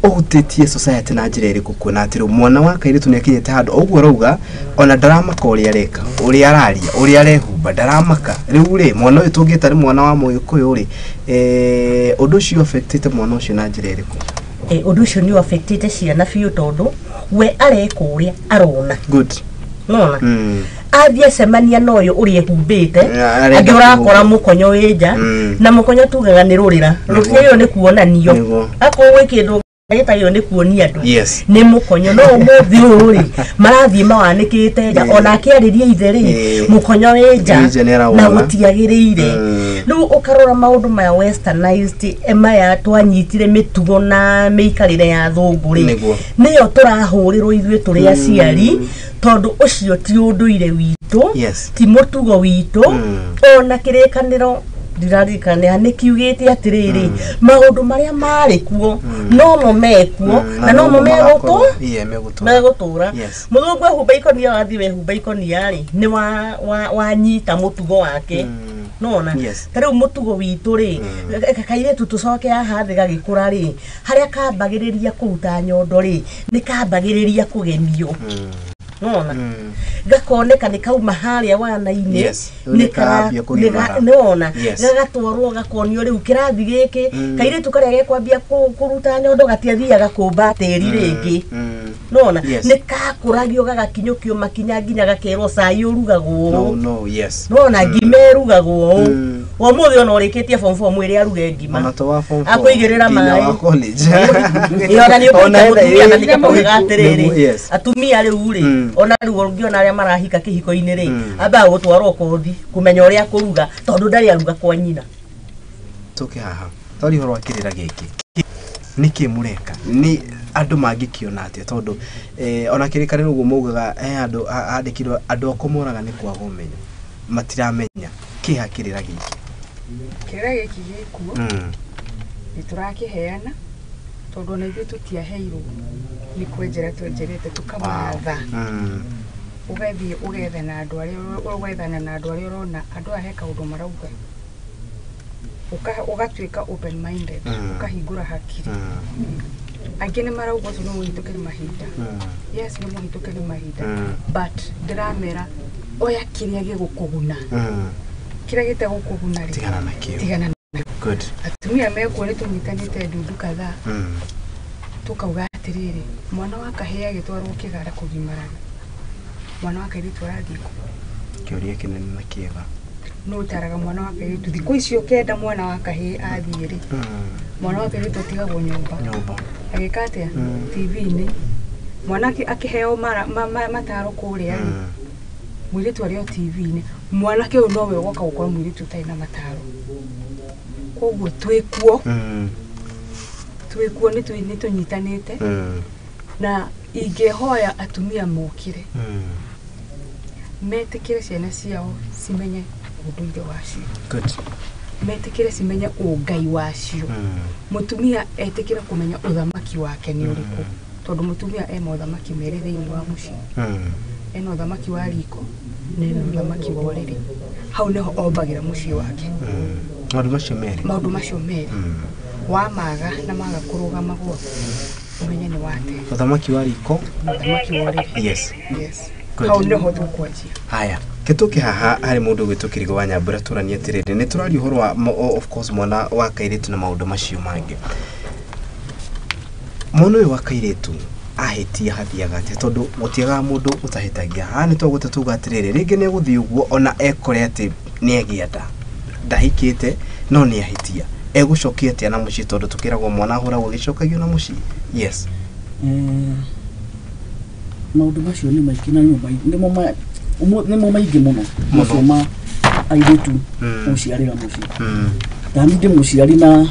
ũhutĩtie society na njĩra ĩrĩkũ kuona atĩ rĩu mwana wa kairĩtu nĩ akinyĩte handũ ũguo arauga ona ndaramaka ũrĩa areka ũrĩa araria ũrĩa arehumba ndaramaka rĩu rĩ mwana ũyũ tũngĩta nĩ mwana wa mũgĩkũyũ rĩ ũndũ ũcio affectĩte mwana ũcio na njĩra ĩrĩkũ? Ũndũ ũcio nĩ affectĩte ciana biũ tondũ we areka ũrĩa arona good nona athiĩ acemania na ũyũ ũrĩa ehumbĩte angĩ ũrakora mũkonyo wĩ nja na mũkonyo tugaga nĩ rũrĩra rũtiagĩrĩirwo nĩ kuonanio akorwo gwĩ kĩndũ Gĩtagĩrwo nĩ kuonia andũ Yes. nĩ mũkonyo no ũmũthĩ ũyũ rĩ marathiĩ mawanĩkĩte nja ona akĩarĩria ithe rĩ mũkonyo wĩ nja Wĩ nja nĩarawona. na gũtiagĩrĩire. Rĩu ũkarora maũndũ maya westernized, maya twanyitire mĩtugo na mĩikarĩre ya thũngũ rĩ, Nĩguo. nĩyo tũrahũrĩrwo ithuĩ tũrĩ aciari, tondũ ũcio ti ũndũire witũ, Yes. ti mũtugo witũ. Ona kĩrĩkanĩro ndiraririkana nĩ kiugĩte atĩrĩrĩ, maũndũ marĩa marĩ kuo nomo mekuo na nomo megũtũ Iye megũtũra. Megũtũra. Yes. Mũthũngũ ehumba ikonia, wathiĩ wehumba ikonia rĩ, nĩ wanyita mũtugo wake. Nona Yes. ta rĩu mũtugo witũ rĩ, kairĩtu tũcoke haha thĩ gagĩkũra rĩ, harĩa kambagĩrĩria kũruta nyondo rĩ, nĩ kambagĩrĩria kũgemio. Nona gakoneka nĩ kauma harĩa wana-inĩ. Yes. Rĩu nĩ karambia kũgimara. Nĩwona Yes. gagatwarwo gakonio rĩu kĩrathi gĩkĩ, kairĩtu karĩa gekwambia kũruta nyondo gatiathiaga kũmba tĩri rĩngĩ. Nona Yes. nĩ kakũragio gagakinyũkio makinya nginya gakerwo cai ũrugagwo No, ũũ. no, yes. Nona ngima ĩrugagwo ũũ. Ũmũthĩ ona ũrĩkĩtie form 4 mwĩre aruge ngima, Ona to wa form four, akũigĩrĩra nginya maĩ. wa college. Ĩ, ona nĩ Ona ũkũhika mũtumia na ĩ, nĩkĩo maugaga atĩrĩrĩ, nĩguo, yes. atumia rĩu rĩ, ona rĩu ũngĩona arĩa marahika kĩhiko-inĩ rĩ, ambaga gũtwarwo kothi kũmenya ũrĩa kũruga tondũ ndarĩ aruga kwa nyina. Tũke haha twari ũhoro wa kĩrĩra gĩkĩ, nĩkĩ mũreka nĩ andũ mangĩkĩona atĩa, tondũ ona kĩrĩkanĩro ũguo maugaga he andũ handĩkirwo andũ akwa moraga nĩ kwaga ũmenyo, matiramenya kĩha kĩrĩra gĩkĩ. Kĩrĩra gĩkĩ gĩkuo, nĩ tũrakĩheana tondũ ona ithuĩ tũtiaheirwo, nĩ kwenjera twenjerete tũkamatha. Ũgathiĩ ũgethana andũ arĩa ũgethana na andũ arĩa ũrona andũ aya he kaũndũ marauga. Ũgatuĩka open minded, ũkahingũra hakiri. Angĩ nĩ marauga ũcio nĩ mũhĩtũke nĩ mahinda. Yes, nĩ mũhĩtũke nĩ mahinda, but ndĩramera oya kĩrĩa gĩgũkũguna, kĩrĩa gĩtegũkũguna rĩ, Tigana nakĩo. Tigana. Good. Atumia mekuo nĩ tũnyitanĩte ndundu kadhaa, tukauga atĩrĩrĩ, mwana wa kahĩĩ agĩtwarwo kĩgara kũgimaraga, mwana wa kairĩtu arathiĩ kũ? Kĩũria kĩnene na kĩega. Nũ ũtaraga mwana wa kairĩtu thikũ icio kenda mwana wa kahĩĩ athiĩ rĩ, mwana wa kairĩtu atigagwo nyũmba. Nyũmba. Agĩka atĩa TV-inĩ, mwana akĩheo mataro kũrĩa rĩ, mũirĩtu arĩ o TV-inĩ, mwanake ũyũ nowe ũgoka gũkora mũirĩtu ũtarĩ na mataro. Koguo twĩkuo, twĩkuo, nĩ tũnyitanĩte, na ingĩhoya atumia mokĩre, metĩkĩre ciana ciao cimenye ũndũire wacio, Good. metĩkĩre cimenye ũngai wacio. Mũtumia etĩkĩre kũmenya ũthamaki wake nĩ ũrĩkũ, tondũ mũtumia e mothamaki merĩ thĩinĩ wa mũciĩ. Ena ũthamaki wa riko na ena ũthamaki wa ũrĩrĩ. Hau nĩho ombagĩra mũciĩ wake. Maũndũ macio merĩ. Maũndũ macio merĩ wamaga na maga kũrũgama gwaku, ũmenye nĩ wate. Ũthamaki wa riko. Na ũthamaki wa ũrĩrĩ. Yes. Yes. Good. Hau nĩho tũkwanjia. Haya, kĩtũke haha harĩ mũndũ ũgwĩtwo Kĩrigo wa Nyambura, tũranie atĩrĩrĩ, nĩ tũraria ũhoro wa of course mwana wa kairĩtu na maũndũ macio mangĩ. Mwana ũyũ wa kairĩtu ahĩtia hathiaga atĩa, tondũ gũtiagaga mũndũ ũtahĩtagia. Haha nĩ twagũta tuga atĩrĩrĩ, rĩngĩ nĩ egũthiĩ ũguo ona ekore atĩ nĩ agĩa nda, ndahikĩte no nĩ ahĩtia, egũcokia atĩa na mũciĩ, tondũ tũkĩragwo mwana ahũragwo agĩcokagio na mũciĩ? Yes. Maũndũ macio nĩ maingĩ na nĩmo maingĩ mũno macio ma airĩtu gũciarĩra mũciĩ. Nani ndĩ mũciari na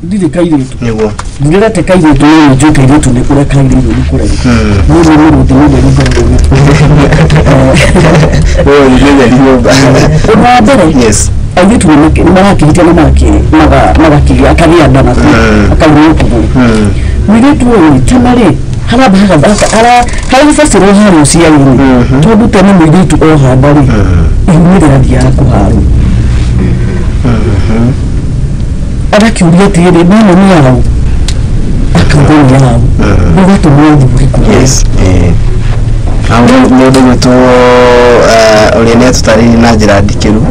ndirĩ kairĩtu. Nĩguo. Ndirerete kairĩtu, no nĩnjũĩ kairĩtu nĩ kũrĩa kagĩrĩirwo nĩ kũrerwo. Niĩ nĩ mũrũthi mũtheri ngoragwo Wewe nĩ mũtheri nyũmba. Ũndũ wa mbere, Yes. airĩtu nĩ marakĩhĩtia na magakĩgĩa akagĩa nda na akaurwo kũgũrũ. Mũirĩtu ũyũ tene rĩ, haramba harabacĩrwo harĩa ũciari-inĩ, tondũ tene mũirĩtu oha nda rĩ, ihu nĩ rĩrathiaga kũharwo. Agakĩũria atĩrĩrĩ, mwana nĩ yaũ? Akauga nĩ yaũ. Ũgatũmwo athuri kũrĩa. Yes. Mũndũ gwĩtwo ũrĩa nĩ atũtarĩirie na njĩra ndikĩru,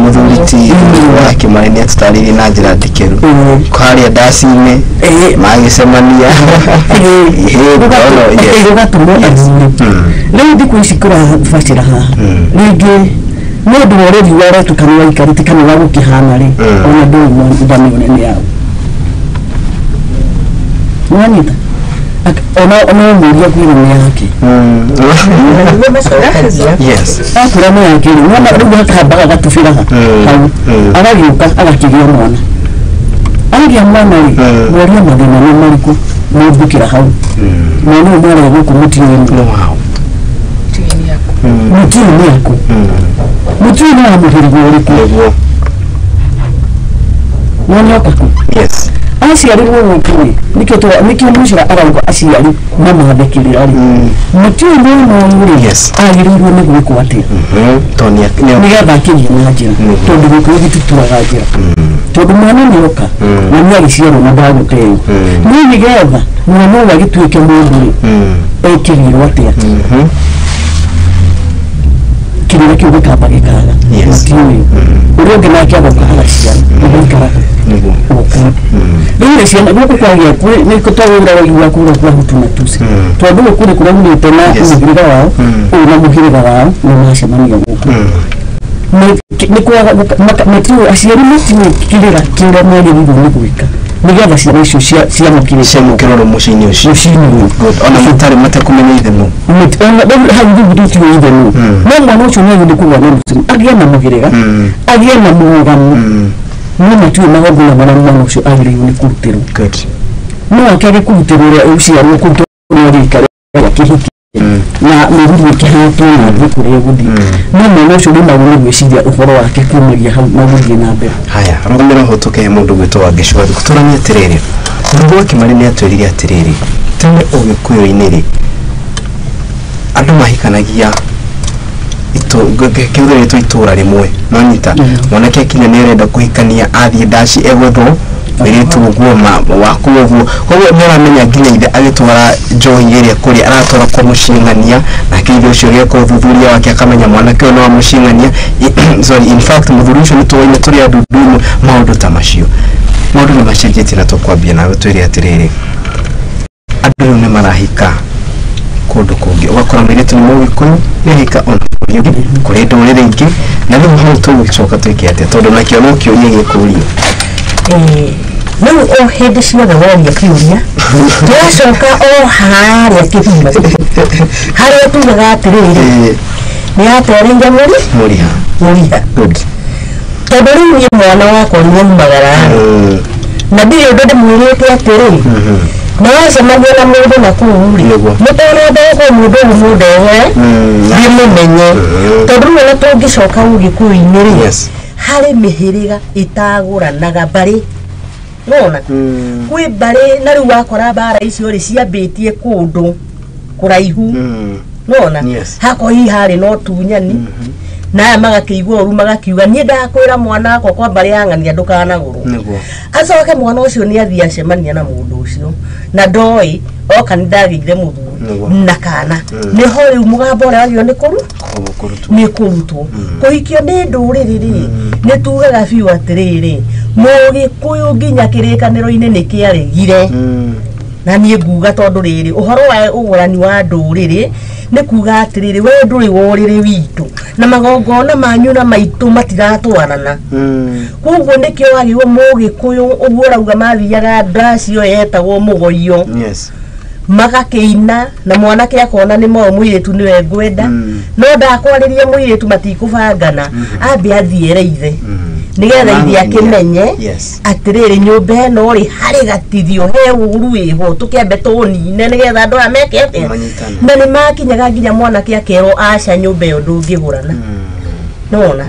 mũthuri ti wa Kĩmani nĩ atũtarĩirie na njĩra ndikĩru harĩa ndaci-inĩ magĩcemania. Ndona, yes. Ũgatũmwo athuri. Rĩu thikũ ici kũrabacĩra haha rĩngĩ nĩ ũndũ wa ũreri wa ũrĩa kanitha waikarĩte kana wa gũkĩhana rĩ, ona ndũĩ nda nĩ ũrĩa nĩ yaũ. Nĩwanyita? Ona mũria kwĩra nĩ yake. Yes. Akwĩra nĩ yake rĩ, nĩwona rĩu hakambaga gatubĩra hau. Agagĩũka agakĩgĩa mwana. Agĩa mwana rĩ, mworia mathĩna nĩ marĩkũ mũngũkĩra hau. Mwana ũyũ mwarĩ gũkũ mũtiũĩ nĩ wao. Mũtiũĩ nĩ aku. Mũtiũĩ nĩ wa mũhĩrĩga ũrĩkũ. Nĩguo. Mwana oka kũ? Yes. Aciarirwo gũkũ rĩ, nĩkĩo mũcira arauga aciari mamathe kĩrĩra rĩ. Mũtiũĩ mwana ũyũ rĩ, Yes. agĩrĩirwo nĩ gwĩkwo atĩa? Nĩgetha akĩgĩe na njĩra. Tondũ gũkũ gĩtituraga njĩra. Tondũ mwana nĩoka na nĩagĩciarwo na ndagũteo. No nĩgetha mwana ũyũ agĩtuĩke mũndũ rĩ, ekĩrirwo atĩa? Kĩrĩra kĩu gĩkamba gĩkaga. Mũtiũĩ. Ũrĩa ũngĩ nake agoka agaciara, agaikara gũkũ. Rĩu rĩ ciana gũkũ kwagĩa nĩ twaũra waigua kũrĩa kwa Hutu na Tutsi. Tondũ gũkũ nĩ kũraumĩte na mũhĩrĩga wao, ũyũ na mũhĩrĩga wao nĩ macemania gũkũ. Nĩ kwaga matiũĩ aciari matiũĩ kĩrĩra kĩrĩa magĩrĩirwo nĩ gwĩka nĩgetha ciana icio ciamũkĩre Ciamũkĩrwo mũciĩ-inĩ ũcio. Mũciĩ-inĩ ũyũ. Good. Ona mũtarĩ matekũmenya ithe nũ. Hau rĩu tũtiũĩ ithe nũ. No mwana ũcio nĩ agĩrĩirwo kũgĩa na mũciĩ, agĩe na mũhĩrĩga, agĩe na mũrũgamo. No matiũĩ magongona marĩa mwana ũcio agĩrĩirwo nĩ kũrutĩrwo. Good. No akĩage kũrutĩrwo ũrĩa ũciarwo kũu tondũ nĩ agĩikara kĩhiki na mũthuri ũkĩhatwo na athiĩ kũrĩa egũthiĩ. No mwana ũcio rĩu nagwo nĩ gwĩciria ũhoro wake kumagia hau na gũthiĩ na mbere. Haya, rũgamĩra ho tũkĩhe mũndũ gwĩtwo Wangeci wa Thuku. Tũranie atĩrĩrĩ, Mũrũgũ wa Kĩmarĩ nĩ atwĩrire atĩrĩrĩ, tene Ũgĩkũyũ-inĩ rĩ, andũ mahikanagia kĩhũthĩrĩtwo itũra rĩmwe, nĩwanyita? Mwanake akinya nĩ arenda kũhikania athiĩ ndaci egwethwo mũirĩtu ũguo waku ũguo, koguo nĩ aramenya nginya ithe agĩtwara njohi ĩrĩa kũrĩa aratwara kwa mũciĩng'ania, nake ithe ũcio agĩka ũthuthuria wake akamenya mwanake ũyũ nĩ wa mũciĩng'ania. Sorry, in fact mũthuri ũcio nĩ tũwaine tũrĩ andũ ndumũ, maũndũ ta macio. Maũndũ nĩ macenjetie na tũkwambia nawe twĩre atĩrĩrĩ, andũ rĩu nĩ marahika kũndũ kũngĩ, ũgakora mũirĩtu nĩ Mũgĩkũyũ nĩ ahika ona bũrũri ũngĩ kũrĩ ndũrĩrĩ ingĩ, na rĩu hau tũgũcoka twĩke atĩa tondũ nakĩo no kĩũria gĩkũrio. Rĩu o hĩndĩ ciothe woria kĩũria tũracoka o harĩa kĩhumo harĩa tugaga atĩrĩrĩ nĩ atwarĩire mũriha mũriha. Good. Tondũ rĩu niĩ mwana wakwa nĩaumagara na ndirĩ ũndũ ndĩmwĩrĩte atĩrĩ na wacemania na mũndũ na kũu rĩ mũtanenda gũkorwo mũndũ ũyũ mũndehere ndĩmũmenye tondũ rĩu ona tũngĩcoka Ũgĩkũyũ-inĩ rĩ harĩ mĩhĩrĩga ĩtagũranaga mbarĩ nona kwĩ mbarĩ na rĩu wakora mbara icio rĩ ciambĩtie kũndũ kũraihu nona hakorwo hihi harĩ na ũtunyani na aya magakĩigua ũru magakiuga niĩ ndakwĩra mwana wakwa kwa mbarĩ ya ng'ania ndũkanagũrwo. Acoke mwana ũcio nĩ athiĩ acemania na mũndũ ũcio na ndoĩ oka nĩ ndagĩire mũthuri na kana nĩho rĩu mũgambo ũrĩa wagĩrĩirwo nĩ kũrutwo. Kũhikio nĩ ndũrĩrĩ rĩ nĩ tugaga biũ atĩrĩrĩ Mũgĩkũyũ nginya kĩrĩkanĩro-inĩ nĩ kĩaregire na niĩ nguga tondũ rĩrĩ ũhoro wa ũgũrani wa ndũrĩrĩ nĩ kuga atĩrĩrĩ we ndũrĩ wa ũrĩrĩ witũ na magongona manyu na maitũ matiratwarana. Koguo nĩkĩo wagĩrĩirwo Mũgĩkũyũ ũguo ũrauga mathiaga ndacio yetagwo mũgoio. Yes. Magakĩina na mwanake akona nĩ moĩ mũirĩtu nĩwe ngwenda no ndakwarĩria mũirĩtu matikũbangana ambe athiĩ ere ithe nĩgetha ithe akĩmenye atĩrĩrĩ nyũmba ĩno rĩ harĩ gatithio he ũru wĩho tũkĩambe tũnine nĩgetha andũ aya meke atĩa na nĩ makinyaga nginya mwanake akerwo aca nyũmba ĩyo ndũngĩgũrana. Nona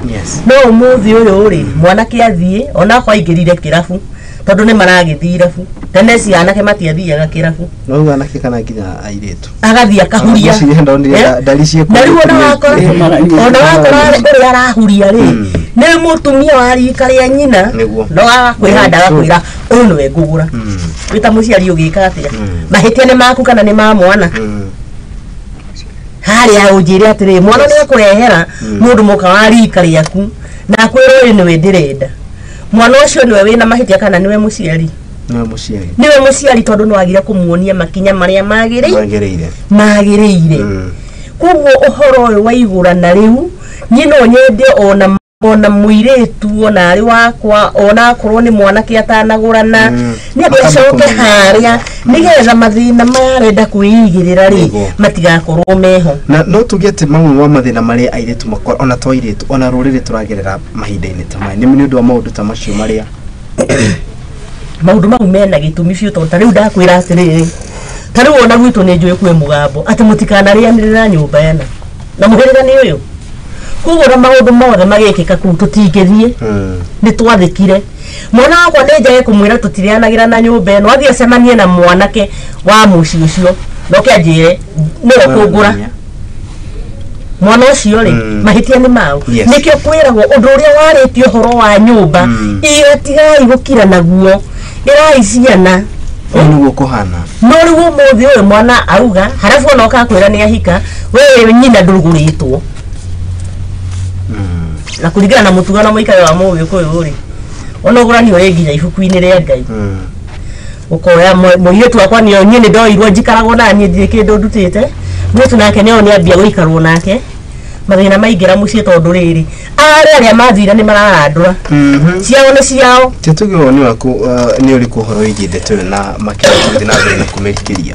no ũmũthĩ ũyũ rĩ mwanake athiĩ onakorwo aingĩrire kĩrabu tondũ nĩ maragĩthiĩ irabu tene cianake matiathiaga kĩrabu no anake kana nginya airĩtu agathiĩ akahuria na rĩu ona wakora ũrĩa arahuria rĩ nĩ mũtumia wa rika rĩa nyina no agakwĩhanda agakwĩra ũyũ nĩwe ngũgũra wĩ ta mũciari ũgĩka atĩa mahĩtia nĩ maku kana nĩ ma mwana harĩa ũnjĩre atĩrĩ mwana nĩ ekũrehera mũndũ mũka wa rika rĩaku na akwĩra ũyũ nĩwe ndĩrenda mwana ũcio nĩwe wĩna mahĩtia kana nĩwe mũciari nĩwe mũciari tondũ nĩ wagire kũmuonia makinya marĩa magĩrĩire. Koguo ũhoro ũyũ wa igũrana rĩu niĩ no nyende ona Ona mũirĩtu ona arĩ wakwa ona akorwo nĩ mwanake atanagũrana nĩ ambe acoke harĩa nĩgetha mathĩna maya arenda kwĩigĩrĩra rĩ matigakorwo meho. Na no tuge atĩ mamwe ma mathĩna marĩa airĩtu makora ona to airĩtu ona rũrĩrĩ tũragerera mahinda-inĩ ta maya nĩ ũndũ wa maũndũ ta macio marĩa maũndũ mau mena gĩtũmi biũ tondũ ta rĩu ndakwĩra atĩrĩrĩ ta rĩu ona gwitũ nĩ njũĩ kwĩ mũgambo atĩ mũtikanarĩanĩrĩra nyũmba ĩno na mũhĩrĩga nĩ ũyũ koguo na maũndũ mothe magĩkĩka kũu tũtingĩthiĩ nĩ twathĩkire mwana wakwa nĩ njage kũmwĩra tũtirĩanagĩra na nyũmba ĩno athiĩ acemanie na mwanake wa mũciĩ ũcio na oke anjĩre nĩwe kũngũra mwana ũcio rĩ mahĩtia nĩ mau. Nĩkĩo kwĩragwo ũndũ ũrĩa warĩtie ũhoro wa nyũmba tigai gũkira naguo ĩrai ciana nĩguo kũhana no rĩu ũmũthĩ ũyũ mwana auga harabu ona ũkakwĩra nĩ ahika we nyina ndũrugũrĩtwo na kũringana na mũtugo na mũikarĩre wa mũgĩkũyũ rĩ ona ũgũrani ũrĩ nginya ibuku-inĩ rĩa Ngai ũkoya mũirĩtu wakwa nĩo niĩ nĩ ndoirwo njikaragwo na niĩ ndirĩ kĩndũ ndutĩte mũirĩtu nake nĩo nĩambia gũikarwo nake mathĩna maingĩra mũciĩ tondũ rĩrĩ arĩa arĩa mathire nĩ mararandũra ciao nĩ ciao. Tũtuge woni waku nĩ ũrĩkũ ũhoro wĩgiĩ ndeto ĩyo na makĩria tũgĩthiĩ na mbere na kũmĩrikĩria?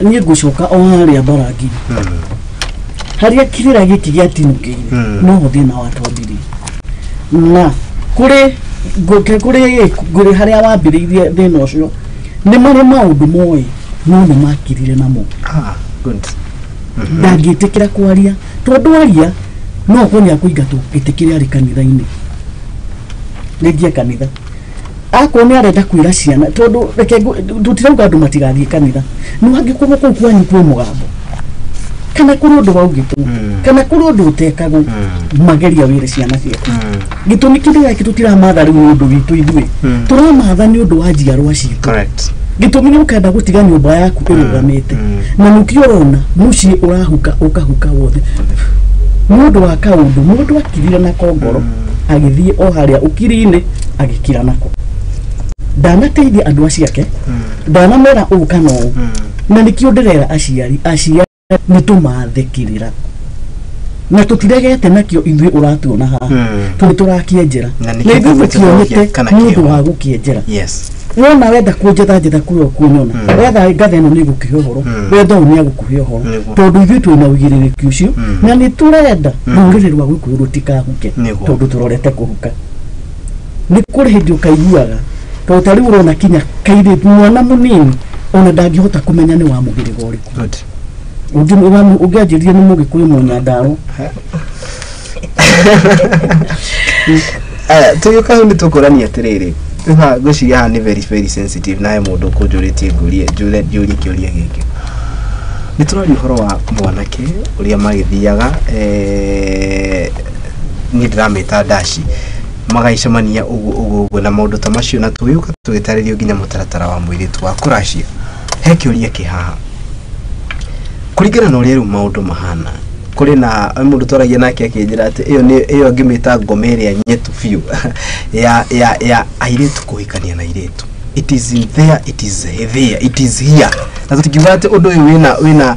Niĩ ngũcoka o harĩa Mbarangiri harĩa kĩrĩra gĩkĩ gĩatinũkĩire no thĩna watwambirie na kũrĩ kũrĩ harĩa wambĩrĩirie thĩna ũcio nĩ marĩ maũndũ moĩ no nĩ makirire namo. Ndangĩtĩkĩra kwaria tondũ aria no akorwo nĩ akũingatwo gĩtĩ kĩrĩa arĩ kanitha-inĩ rĩngie kanitha akorwo nĩ arenda kwĩra ciana tondũ reke tũtirauga andũ matigathiĩ kanitha no angĩkorwo kũu kwanyu kwĩ mũgambo kana kũrĩ ũndũ waugĩtwo kana kũrĩ ũndũ ũtekagwo mageria wĩre ciana ciaku gĩtũmi kĩrĩa gĩkĩ tũtiramatha rĩu nĩ ũndũ witũ ithuĩ tũramatha nĩ ũndũ wa njiarwa citũ. Gĩtũmi nĩ ũkenda gũtiga nyũmba yaku ĩrũgamĩte na nĩkĩo ũrona mũciĩ ũrahuka ũkahuka wothe nĩ ũndũ wa kaũndũ mũndũ akirire nako ngoro agĩthiĩ o harĩa ũkiri-inĩ agĩkira nako ndanateithia andũ acio ake ndanamera ũũ kana ũũ na nĩkĩo ndĩrera aciari nĩ tũmathĩkĩrĩra na tũtiregete nakĩo ithuĩ ũratuona haha tondũ tũrakĩenjera na ithuĩ tũtionete nĩ ũndũ wa gũkĩenjera. Wona wenda kũnjetha njetha kũrĩa ũkunyona wetha ngatha ĩno nĩ ĩgũkũhe ũhoro wetha ũũ nĩ agũkũhe ũhoro tondũ ithuĩ twĩna ũigĩrĩrĩki ũcio na nĩ tũrenda rũrĩrĩ rwa Gĩkũyũ rũtikahuke tondũ tũrorete kũhuka. Nĩ kũrĩ hĩndĩ ũkaiguaga tondũ ta rĩu ũrona kinya kairĩtu mwana mũnini ona ndangĩhota kũmenya nĩ wa mũhĩrĩga ũrĩkũ ũngĩanjĩrire nĩ mũgĩkũyũ mũnyandarũ. Tũgĩũka hau nĩ tũkũrania atĩrĩrĩ ngwĩciria haha nĩ very very sensitive na he mũndũ ũkũnjũrĩtie ngũrie njũrie kĩũria gĩkĩ. Nĩ tũraria ũhoro wa mwanake ũrĩa magĩthiaga niĩ ndĩramĩta ndaci magagĩcemania ũguo ũguo ũguo na maũndũ ta macio na tũgĩũka tũgĩtarĩrio nginya mũtaratara wa mũirĩtu wa kũracia. He kĩũria kĩ haha kũringana na ũrĩa rĩu maũndũ mahana kũrĩ na mũndũ twaragia nake akĩnjĩra atĩ ĩyo nĩ ĩyo ngĩmĩta ngoma ĩrĩa nyetu biũ ya airĩtu kũhikania na airĩtu. It is in there, it is there, it is here. Na tũtingiuga atĩ ũndũ ũyũ wĩna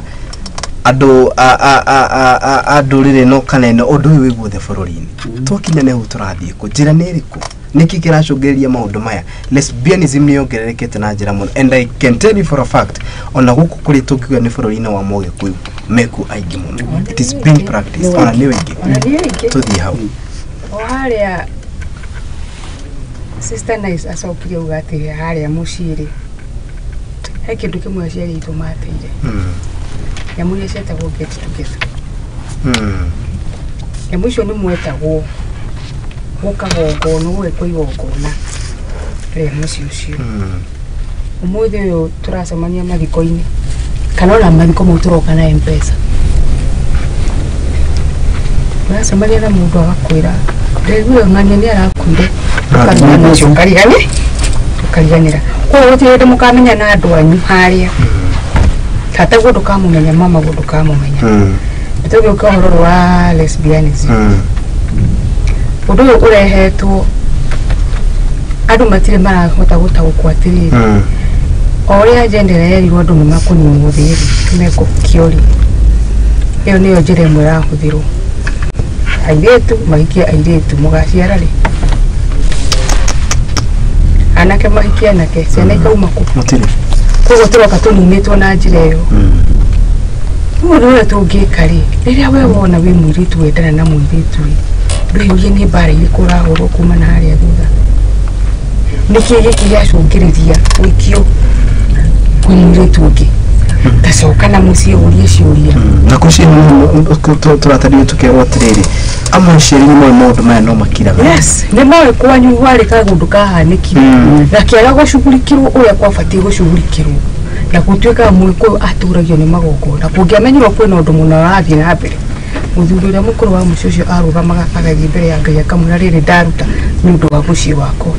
andũ a ndũrĩrĩ ĩno kana ĩno ũndũ ũyũ wĩ guothe bũrũri-inĩ. Twakinya nĩ hau tũrathiĩ kũ njĩra nĩ ĩrĩkũ nĩkĩ kĩracũngĩrĩria maũndũ maya? Lesbianism nĩ yongererekete na njĩra mũno and I can tell you for a fact ona gũkũ kũrĩ tũngiuga nĩ bũrũri-inĩ wa Mũgĩkũyũ mekuo aingĩ mũno. It is being practiced ona nĩ aingĩ. Tũthiĩ hau o harĩa Sister Nice acokire uga atĩ harĩa mũciĩ rĩ he kĩndũ kĩmwe aciari aitũ mateire nyamũ iria cietagwo get together. Nyamũ icio nĩ mwetagwo gũkagongona gũgekwo igongona rĩa mũciĩ ũcio. Ũmũthĩ ũyũ tũracemania mathiko-inĩ kana ona mathiko mau tũroka na M-Pesa ũracemania na mũndũ agakwĩra ndaiguire ng'ania nĩ arakuire ũkariganĩra koguo gũtirĩ hĩndĩ mũkamenya na andũ anyu harĩa tata guo ndũkamũmenya mama guo ndũkamũmenya. Tũgĩũka ũhoro wa lesbianism ũndũ ũyũ ũrehetwo andũ matirĩ marahota gũtaũkwo atĩrĩrĩ o ũrĩa gender yerirwo andũ nĩ makũninwo thĩ rĩ nĩ mekũhukio rĩ ĩyo nĩyo njĩra ĩmwe ĩrahũthĩrwo. Airĩtu mahikie airĩtu mũgaciara rĩ? Anake mahikie anake, ciana ikauma kũ? Mũtirĩ. Koguo tũroka tũninĩtwo na njĩra ĩyo. Rĩu ũndũ ũrĩa tũngĩka rĩ, rĩrĩa we wona wĩ mũirĩtu wendana na mũirĩtu rĩ, ndwĩyũrie nĩ mbara irĩkũ ũrahũrwo kuma na harĩa thutha. Nĩkĩ gĩkĩ gĩacũngĩrĩria ũikio kwĩ mũirĩtu ũngĩ? Tacoka na mũciĩ ũrie ciũria. Na kũciĩ tũratario tũkerwo atĩrĩrĩ, amwe aciari nĩ moĩ maũndũ maya no makiraga. Yes, nĩ moĩ kwanyu warĩ kaũndũ kahanĩkire gakĩaga gũcugurikĩrwo ũrĩa kwabatiĩ gũcugurikĩrwo, na gũtuĩkaga mũgĩkũyũ atũragio nĩ magongona. Kũngĩamenyirwo kwĩna ũndũ mũna ũrathiĩ na mbere, mũthuri ũrĩa mũkũrũ wa mũciĩ ũcio arũgamaga agathiĩ mbere ya Ngai akamwĩra rĩrĩ ndaruta nĩ ũndũ wa mũciĩ wakwa.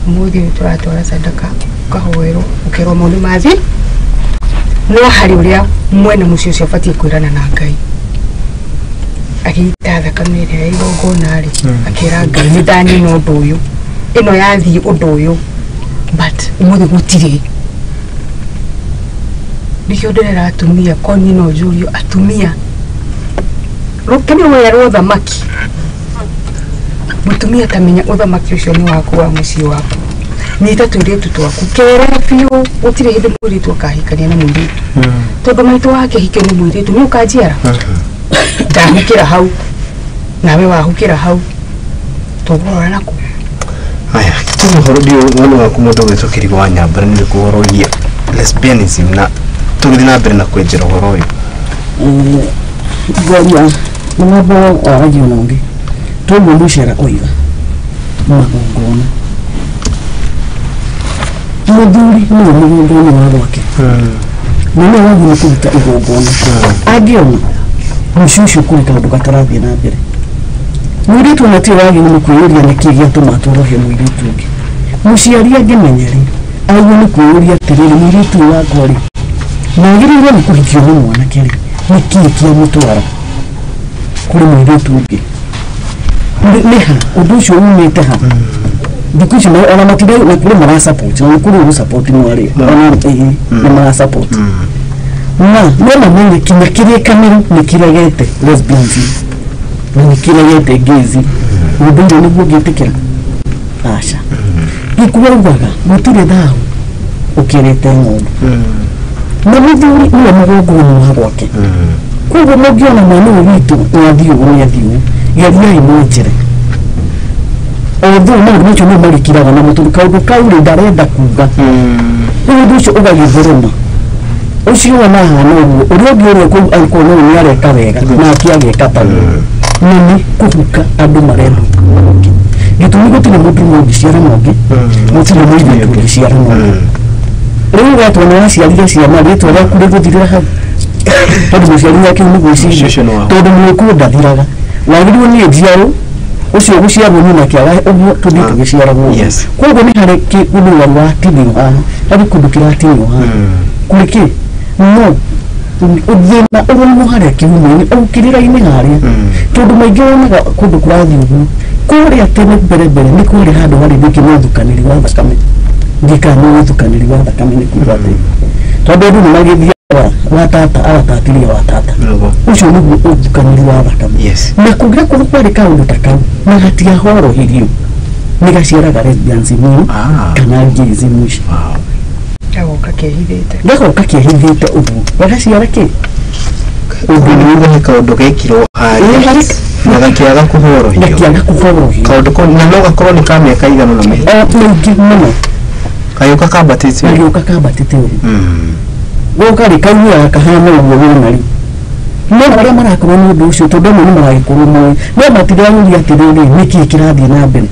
Ũmũthĩ ũyũ tũratwara sadaka, ũkahoerwo, ũkerwo mau nĩ mathiĩ, no harĩ ũrĩa mwene mũciĩ ũcio abatiĩ kwĩrana na Ngai. Agĩita thakame ĩrĩa ya igongona rĩ, akĩra Ngai nĩ ndanina ũndũ ũyũ, ĩno yathiĩ ũndũ ũyũ, but ũmũthĩ gũtirĩ. Nĩkĩo ndĩrera atumia, korwo niĩ no njũrio atumia, rũkĩrĩ werwo ũthamaki, mũtumia tamenya ũthamaki ũcio nĩ waku wa mũciĩ waku. Nyita tũirĩtu twaku, kere biũ, gũtirĩ hĩndĩ mũirĩtu akahikania na mũirĩtu. Tondũ maitũ wake ahikio nĩ mũirĩtu, nĩ ũkanjiara? Ndahukĩra hau, nawe wahukĩra hau, tũgũrora nakũ? Aya, tuge ũhoro ndiũ woni waku mũndũ ũgwĩtwo Kĩrigo wa Nyambura nĩ ũrĩkũ ũhoro wĩgiĩ lesbianism na tũgĩthiĩ na mbere na kwenjera ũhoro ũyũ? Ngwaria mũgambo waragio na ũngĩ twaigua mũcera oiga magongona mũthuri nĩwe mũgongona wa gwake na nĩwe wagĩrĩirwo kũruta igongona angĩona mũciĩ ũcio kũrĩ kaũndũ gatarathiĩ na mbere mũirĩtu ona tiwe wagĩrĩirwo nĩ kwĩyũria nĩkĩ gĩatũma atwarwo he mũirĩtu ũngĩ mũciari angĩmenya rĩ agĩrĩirwo nĩ kwĩyũria atĩrĩrĩ mũirĩtu ũyũ wakwa rĩ na agĩrĩirwo nĩ kũhikio nĩ mwanake rĩ nĩkĩ kĩamũtwara kũrĩ mũirĩtu ũngĩ nĩ ha ũndũ ũcio umĩte ha thikũ ici ona matira na kũrĩ mara support na kũrĩ ũgũ support mwarĩ ona nĩ mara support na no mamenye kinya kĩrĩkanĩro nĩ kĩregete lesbians na nĩ kĩregete gays ũndũire nĩguo ũngĩtĩkĩra aca gĩkuo augaga gũtirĩ thahu ũkĩrĩte ng'ondu na mũthuri nĩwe mũgongoni wa gwake koguo mũngĩona mwana ũyũ witũ nĩ athiĩ ũguo nĩ athiĩ ũguo geriai mwenjere although maũndũ macio no marĩkiraga namo tondũ kaũndũ kau rĩ ndarenda kuga rĩu ũndũ ũcio ũgagĩtherema ũcio wona ahana ũguo ũrĩa ũngĩ ũrĩa kũu angĩkorwo no nĩ areka wega nake ageka taguo na nĩ kũhuka andũ marenda gĩtũmi gũtirĩ mũndũ ũngĩciara na ũngĩ gũtirĩ mũirĩtu ũngĩciara na ũngĩ rĩu wetwo nĩ waciarire ciana rĩtwa rĩaku rĩgũthirĩra hau tondũ mũciari wake nĩ gwĩciria tondũ mũgĩkũyũ ndathiraga wagĩrĩirwo nĩ njiaro ũcio ũgũciarwo nĩ nake aga ũguo tũthiĩ tũgĩciaragwo koguo nĩ harĩ ũndũ warĩ watinio haha harĩ kũndũ kĩratinio haha kũrĩ kĩ no thĩna ũroimwo harĩa kĩhumo-inĩ o kĩrĩra-inĩ harĩa tondũ maingĩ wonaga kũndũ kũrathiĩ ũguo kũrĩa tene mbere mbere nĩ kwarĩ handũ harĩ ningĩ na ũthukanĩri wa thakame ndikana nĩ ũthukanĩri wa thakame nĩ kuga atĩ tondũ andũ nĩ magĩthiaga wa tata agatatiria wa tata ũcio nĩguo ũthukanĩri wa thakame na kũngĩgakorwo kwarĩ kaũndũ ta kau na gatiahorohirio nĩ gaciaraga lesbians mũno kana gays mũico gagoka kehithĩte gagoka kehithĩte ũguo gagaciara kĩ ũndũ nĩ kaũndũ gekirwo harĩa na gakĩaga kũhorohio gakĩaga kũhorohio kaũndũ kau na no gakorwo nĩ ka mĩaka igana na mĩingĩ mũno kagĩũka kambatĩte gagĩũka kambatĩte ũguo goka rĩ kaumiaga kahana ũguo wona rĩ no arĩa marakorwo nĩ ũndũ ũcio tondũ amwe nĩ maragĩkorwo moĩ no matireyũria atĩrĩrĩ nĩkĩĩ kĩrathiĩ na mbere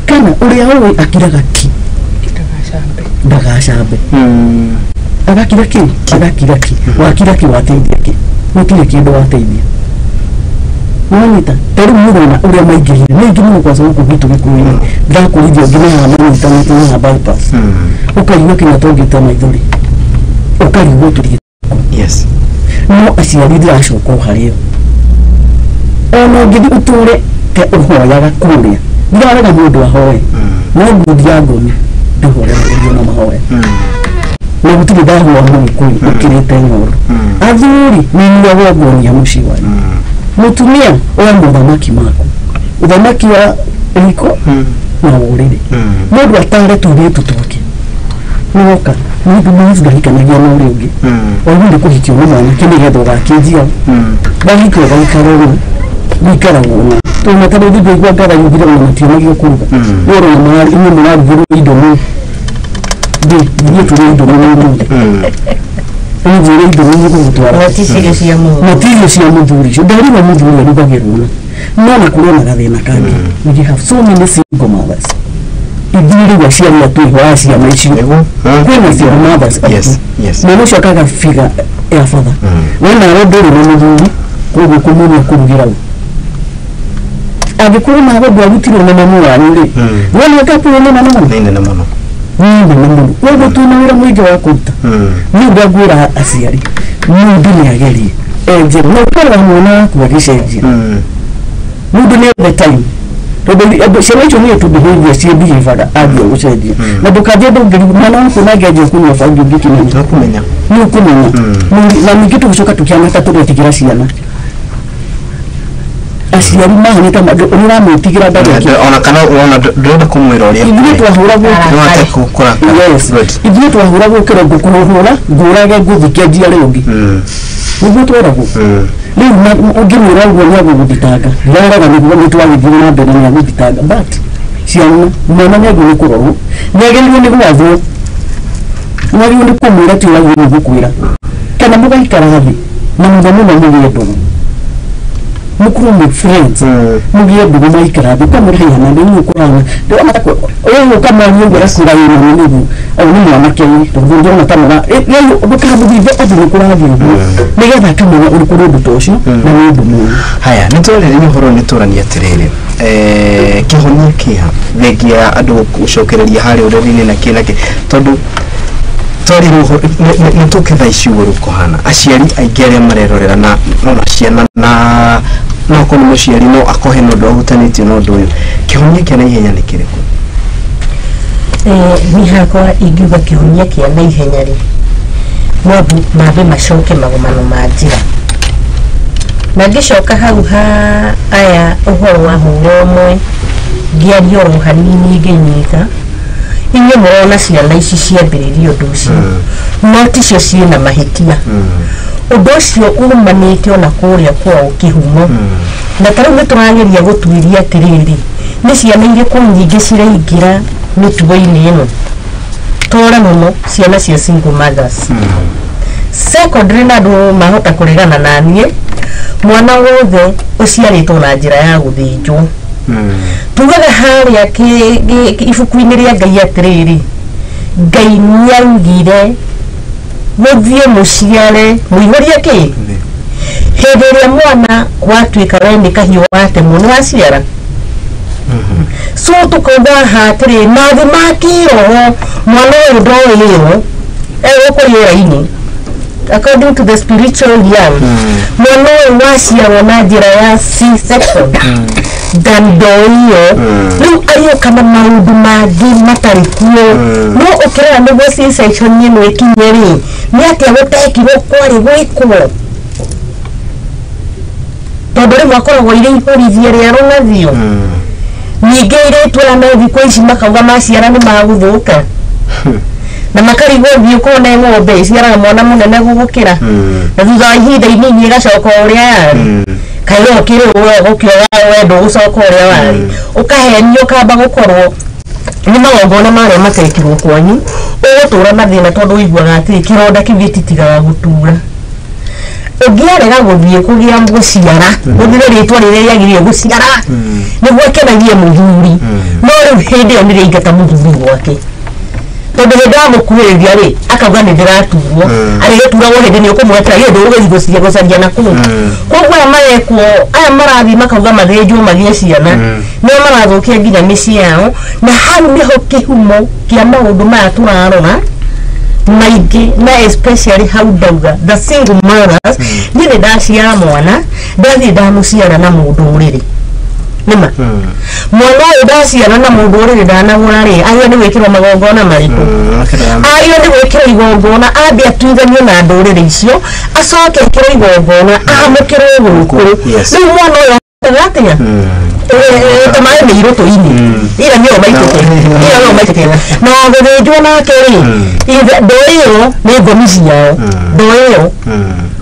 kana ũrĩa ũĩ akiraga ki ndagacambe agakira kĩ agakira ki wakira ki wateithia kĩ gũtirĩ kĩndũ wateithia wanyita ta rĩu mũrona ũrĩa maingĩhire nĩ aingĩ mũno kwanza gũkũ gwitũ gĩkũyũ-inĩ ndakũrithia ũngĩ nĩ haha manyitanĩte haha bypass ũkaigua kinya tũngĩte maithori ũkarigwo tũthiĩ yes no aciari ndĩracoka o harĩo ona ũngĩthiĩ ũtũre te ũhoyaga kũrĩa ndirarega mũndũ ahoe no ngundi ya ngoni ndĩhoyanagĩrio na mahoya na gũtirĩ thahu wa mũgĩkũyũ ũkĩrĩte ng'ondu athuri nĩ inyuĩ agongonia mũciĩ wanyu Mutumia oya muthamaki maku uthamaki wa riko na ũrĩrĩ mũndũ atare tũirĩtu twake nĩwoka mũndũ nĩmũgahikanagia na ũrĩa ũngĩ wagĩrĩire kũhikio nĩ mwanake nĩgetha ũgakĩnjia wahikio ũgaikara ũguo gũikaragwo na tondũ ta rĩu ngũigua ngatha yugire ona mationagio kũruga ũrona inyuĩ mũrarugĩrwo indo mũ ithuĩ tũrĩ indo mũno ũmũthĩ ũnjĩre indo mũno gũgũtwara Na ti irio cia mũthuri. Na ti irio cia mũthuri icio nderirwo mũthuri arugagĩrwo na no na kũrĩ ona gathĩna kangĩ. We have so many single mothers. Ithuĩ rĩu aciari atwĩho a ciana icio kwĩna single mothers. Yes, yes. Mwana ũcio akaga figure ya batha we nawe ndũrĩ na mũthuri koguo kũmũria kũrugĩra ũ angĩkorwo nawe ndwarutirwo na mamu wanyu rĩ we nĩ gap ĩyo nene mũno. Nĩ nene mũno. Nĩ nene mũno. Koguo twĩna wĩra mũingĩ wa kũruta. Nĩ ũndũ ngwĩra aciari mũndũ nĩ agerie enje na ũkarora mwana waku agĩcenjia mũndũ nĩ the time tondũ ciana icio nĩ tũbehĩvia ciĩ behavior anjia gũcenjia na ndũkanjie ndũngĩrigwo mwana waku nangĩanjia kũnyua bangi ũngĩkĩmenya Nĩũkũmenya. Nĩ ũkũmenya. Na ningĩ tũgĩcoka tũkĩhana ta tũretigĩra ciana aciari mahana ta ũrĩa ũramwĩtigĩra ndareke Ona kana ona ndũrenda kũmwĩra ũrĩa ithuĩ twahũragwo. Nĩwate kũrakara. Yes. Ithuĩ twahũragwo kĩro ngũkũhũra ngũrage ngũthike njiare ũngĩ nĩguo tweragwo. Rĩu ũngĩmwĩra ũguo nĩ agũgũthitanga ndarega nĩguo nĩ twagĩthiĩ na mbere nĩ agũthitanga but ciana mwana nĩ agĩrĩirwo nĩ kũrorwo nĩ agĩrĩirwo nĩ gwathwo nĩ agĩrĩirwo nĩ kũmwĩra ti ũrĩa agĩrĩirwo nĩ gũkwĩra kana mũgaikara thĩ na mũno mũno mũgĩe ndũgũ mũkorwo mwĩ friends mũgĩe ndũgũ mwaikara thĩ ũkamwĩra haya na rĩu ũkũrana ndĩrona ta ũyũ ũkamwaria ũguo agakwĩra wĩna nĩ nĩguo ũyũ nĩ mwanake ĩ tondũ ndĩrona ta mũra rĩu ndũkamũhithe atĩ nĩ kũrathiĩ ũguo nĩgetha akamenya ũrĩ kũrĩ ũndũ ta ũcio na nĩ ũndũ mũũru. Haya nĩ twarĩrĩria ũhoro nĩ tũrania atĩrĩrĩ kĩhonia kĩha thengia ya andũ gũcokereria harĩa ũrĩrĩ-inĩ na kĩ na kĩ tondũ twarĩrwo nĩ tũke thaa ici ũguo rĩu kũhana aciari aingĩ arĩa marerorera na nona ciana na no akorwo nĩ mũciari no akorwo hena ũndũ ahutanĩtio na ũndũ ũyũ kĩhonia kĩa naihenya nĩ kĩrĩkũ? Niĩ hakwa ingiuga kĩhonia kĩa naihenya rĩ no andũ mambe macoke magomano ma njĩra na ngĩcoka hau ha aya ũhoro wa hũra ũmwe ngĩaria oro hanini ngĩnyita inyuĩ mũrona ciana ici ciambĩrĩria ũndũ ũcio no ticio ciĩna mahĩtia ũndũ ũcio umanĩte ona kũrĩa kwao kĩhumo na ta rĩu nĩ tũrageria gũtuĩria atĩrĩrĩ nĩ ciana irĩkũ nyingĩ ciraingĩra mĩtugo-inĩ ĩno tũrore mũno ciana cia single mothers. Secondary na andũ mahota kũregana na niĩ mwana wothe ũciarĩtwo na njĩra ya gũthĩnjwo tugaga harĩa ibuku-inĩ rĩa Ngai atĩrĩrĩ Ngai nĩaugire mũthiĩ mũciare mũihũrie kĩ hĩndĩ ĩrĩa mwana watuĩka we nĩ kahiũ watemwo nĩ waciara so tũkauga haha atĩrĩ mathĩ ma kĩroho mwana ũyũ ndoĩ ĩyo egũkũ rĩera-inĩ according to the spiritual realm mwana ũyũ waciarwo na njĩra ya C-section ndandoio rĩu arĩũka na maũndũ mangĩ matarĩ kuo no ũkĩrora nĩguo C-section ĩno ĩkinye rĩ nĩ atĩa gũtekirwo kwarĩ gwĩkwo tondũ rĩmwe akoragwo irĩ ihũrithia rĩa rũng'athio ningĩ airĩtu aya me thikũ ici makauga maciara nĩ magũthũka na makarigwo thiĩ ũkona ng'ombe ĩciaraga mwana mũnene gũgũkĩra na thutha wa ihinda inini ĩgacoka o ũrĩa yarĩ kaĩ ũkĩrĩ ũkĩoga we ndũgũcoka ũrĩa warĩ ũkahenio ũkamba gũkorwo nĩ magongona marĩa matekirwo kwanyu ũgũtũra na thĩna tondũ ũiguaga atĩrĩ kĩronda kĩu gĩtitigaga gũtura ũngĩarega gũthiĩ kũgĩa gũciara ũthire rĩtwa rĩrĩa rĩagĩrĩire gũciara nĩguo akenagie mũthuri no rĩu hĩndĩ ĩyo nĩrĩaingata mũthuri gwake tondũ hĩndĩ wamũkuhĩrĩria rĩ akauga nĩ ndĩraturwo arĩgĩturagwo hĩndĩ nĩ ũkũmwetera gĩndũ ũgũthiĩ gũcaria na kũu koguo aya marekwo aya marathiĩ makauga mathĩnjwo magĩe ciana nĩo marathũkia nginya mĩciĩ yao na hau nĩho kĩhumo kĩa maũndũ maya tũrarora maingĩ na especially hau ndauga the single mothers. Niĩ nĩ ndaciara mwana ndathiĩ ndamũciara na mũndũ ũrĩrĩ Nĩma mwana ũyũ ndaciara na mũndũ ũrĩ ndanagũra rĩ agĩrĩirwo nĩ gwĩkĩrwo magongona marĩkũ agĩrĩirwo nĩ gwĩkĩrwo igongona ambe atuithanio na ndũrĩrĩ icio acoke ekĩrwo igongona ahamũkĩrwo gũkũ rĩu mwana ũyũ atĩa ta maĩ mĩirũ tũini ira nĩyo maitũke ira nĩyo maitũke na gũthĩnjwo nake rĩ ndoo ĩyo nĩ ngomi ciao ndoo ĩyo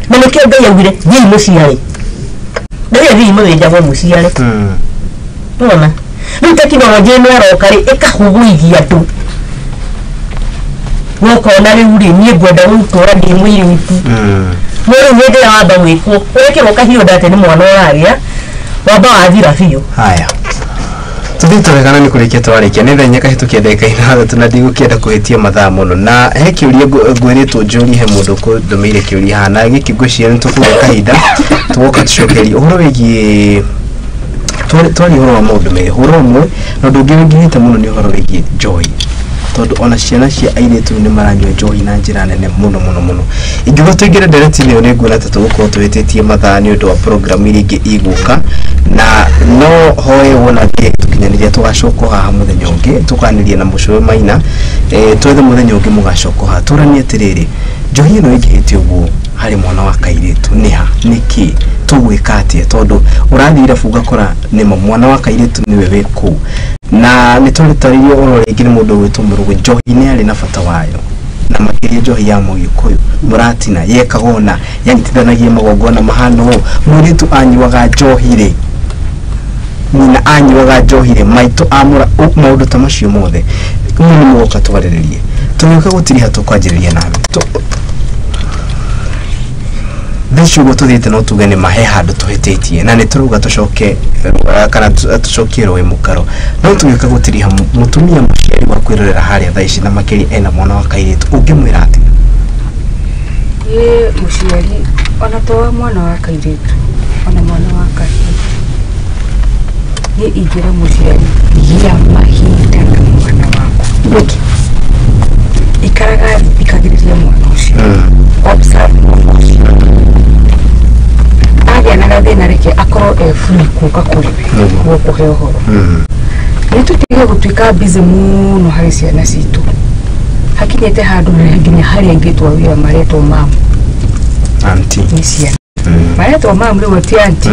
na nĩkĩo Ngai augire thiĩi mũciare rĩrĩa thiĩi mũthĩnjagwo mũciare nĩwona rĩu tekinoronjĩ ĩno ĩroka rĩ ĩkahũgũithia andũ ũkona rĩu rĩ niĩ ngwenda gũtũra ndĩ mũirĩtu no rĩu hĩndĩ ĩrĩa wamba gwĩkwo ũrekĩrwo kahiũ nda atĩ nĩ mwana ũragĩa wamba wathira biũ. Haya tũthiĩ tũrore kana nĩ kũrĩkia twarĩkia nĩ thaa inya kahĩtũkia ndagĩka ithathatũ na ndigũkĩenda kũhĩtia mathaa mũno na he kĩũria ngwĩrĩtwo njũrie he mũndũ ũkũndũmĩire kĩũria haha na gĩkĩ ngwĩciria nĩ tũkũgĩa kahinda tũgoka tũcokerie ũhoro wĩgiĩ twaria ũhoro wa maũndũ merĩ ũhoro ũmwe na ũndũ ũngĩ wĩingĩhĩte mũno nĩ ũhoro wĩgiĩ njohi tondũ ona ciana cia airĩtu nĩ maranyua njohi na njĩra nene mũno mũno mũno ingiuga tũingĩre ndereti-inĩ ĩyo nĩ nguona ta tũgũkorwo tũhĩtĩtie mathaa nĩ ũndũ wa programu iria ingĩ igũka na no hoe wona thiĩ tũkinyanĩria tũgacokwo haha mũthenya ũngĩ tũkanĩria na mũcũwe Maina twethe mũthenya ũngĩ mũgacokwo haha tũranie atĩrĩrĩ njohi ĩno ĩngĩhĩte ũguo harĩ mwana wa kairĩtu nĩ ha nĩkĩ tũgwĩka atĩa tondũ ũrathiĩ irabu ũgakora nĩma mwana wa kairĩtu nĩwe wĩ kũu na nĩ twarĩtarĩirio oro rĩngĩ nĩ mũndũ ũgwĩtwo Mũrũgũ njohi nĩ yarĩ na bata wayo na makĩria njohi ya mũgĩkũyũ mũratina yekaga ona yanyitithanagia magongona mahana ũũ mũirĩtu anyuaga njohi rĩ nyina anyuaga njohi rĩ maitũ amũra maũndũ ta macio mothe mũno nĩ mũgoka twarĩrĩrie tũgĩũka gũtiriha tũkwanjĩrĩria nawe thaa ũguo tũthiĩte no tuge nĩ mahe handũ tũhĩtĩtie na nĩ tũrauga tũcoke kana tũcokie rũĩ mũkaro no tũgĩũka gũtiriha mũtumia mũciari wa kwĩrorera harĩa thaa ici na makĩria ena mwana wa kairĩtu ũngĩmwĩra atĩa? Niĩ mũciari ona to wa mwana wa kairĩtu ona mwana wa kahĩĩ niĩ ingĩra mũciari gĩa mahinda na mwana waku. Good. Ikaraga thĩ thikagĩrĩria mwana ũcio observe mwana ũcio agĩa na gathĩna reke akorwo e free kũka kũrĩ we gũkũhe ũhoro. Nĩ tũtige gũtuĩka busy mũno harĩ ciana citũ hakinyĩte handũ nginya harĩa airĩtu a wĩra maretwo mamu auntie nĩ ciana maretwo mamu rĩu ti auntie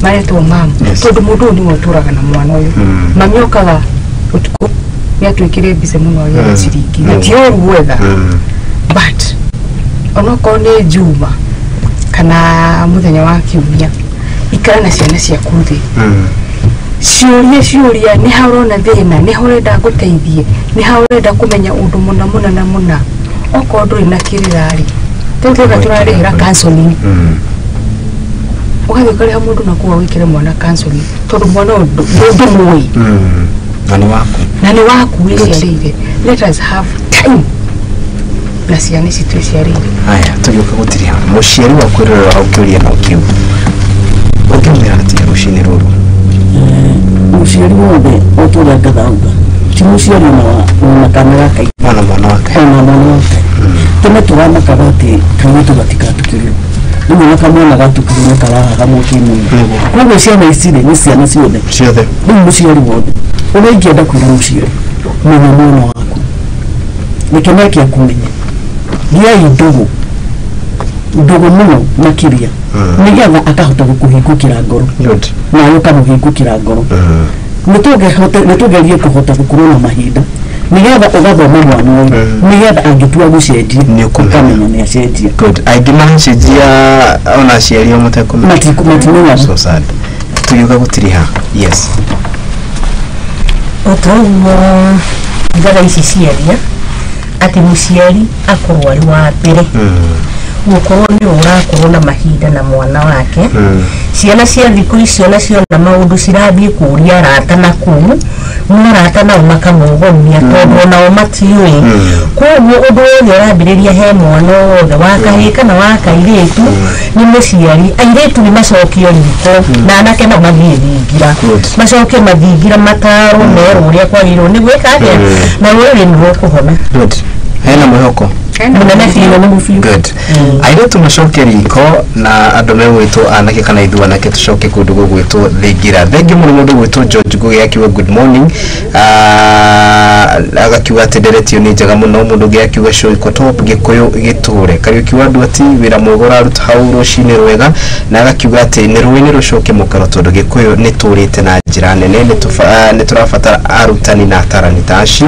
maretwo mamu tondũ mũndũ ũyũ nĩwe ũtũraga na mwana ũyũ mami okaga ũtukũ nĩ atuĩkire busy mũno agĩetha ciringi na ti ũru gwetha but onokorwo nĩ Juma kana mũthenya wa kiumia ikara na ciana ciaku thĩ ciũrie ciũria nĩ ha ũrona thĩna nĩ ha ũrenda ngũteithie nĩ ha ũrenda kũmenya ũndũ mũna mũna na mũna okorwo ndũrĩ na kĩrĩra rĩ rĩu tũrauga tũrarĩhĩra counseling ũgathiĩ ũkarĩha mũndũ na kũu wĩkĩre mwana counseling tondũ mwana ũyũ ndũngĩmũĩ na nĩ waku na nĩ waku wĩciarĩire. Let us have time na ciana ici twĩciarĩire. Haya tũgĩũka gũtiriha mũciari wa kwĩrorera ũkĩũria no kĩu ũngĩmwĩra atĩa rũcinĩ rũrũ? Mũciari wothe o ta ũrĩa ngathauga ti mũciari ona kana ga kairĩtu ona mwana wa kahĩĩ ona mwana wa kahĩĩ tene tũramakaga atĩ kairĩtu gatigatukĩrwo rĩu ona kamwana gatukĩrwo nĩ karahaga mwaki mũno koguo ciana ici rĩ nĩ ciana ciothe ciothe rĩu mũciari wothe ũrĩa ingĩenda kwĩra mũciari menya mwana waku reke nake akũmenye gĩai ndũgũ ndũgũ mũno makĩria nĩgetha akahota gũkũhingũkĩra ngoro nawe ũkamũhingũkĩra ngoro nĩ tũgerie kũhota gũkorwo na mahinda nĩgetha ũgathoma mwana ũyũ nĩgetha angĩtua gũcenjia ũkamenya nĩ acenjia. Good. Aingĩ maracenjia ona aciari o matekũmenya. Matimenyaga. So sad. Tũgĩũka gũtiriha yes o ta ũguo njaga ici ciaria atĩ mũciari akorwo arĩ wa mbere gũkorwo nĩwe ũrakorwo na mahinda na mwana wake. Ciana cia thikũ icio nacio na maũndũ cirathiĩ kũria arata na kũu no arata nao makamũgomia tondũ onao matiũĩ koguo ũndũ wothe ũrambĩrĩria he mwana wothe wa kahĩĩ kana wa kairĩtu nĩ mũciari. Airĩtu nĩ macokio riko na anake nao mathiĩ thingira macoke mathingira matarwo merwo ũrĩa kwagĩrĩirwo nĩ gwĩka atĩa na rũrĩrĩ nĩ rũkũhona. Good. Hena mwĩhoko. Mũnene biũ. Mũnene biũ. Good. Airĩtu macoke riko na andũ megwĩtwo anake kana ithuĩ anake tũcoke kũndũ gũgwĩtwo thingira. Thengiũ mũno mũndũ ũgwĩtwo George Ngugi akiuga good morning. Agakiuga atĩ nderetio nĩ njega mũno. Mũndũ ũngĩ akiuga show iko top, Gĩkũyũ gĩtũre. Kariũki wa Nduati wĩra mwega ũraruta hau, rũcinĩ rwega, na agakiuga atĩ nĩ rũĩ nĩ rũcoke mũkaro tondũ Gĩkũyũ nĩ tũrĩte na njĩra nene, nĩ tũrabatara arutani na atarani ta acio.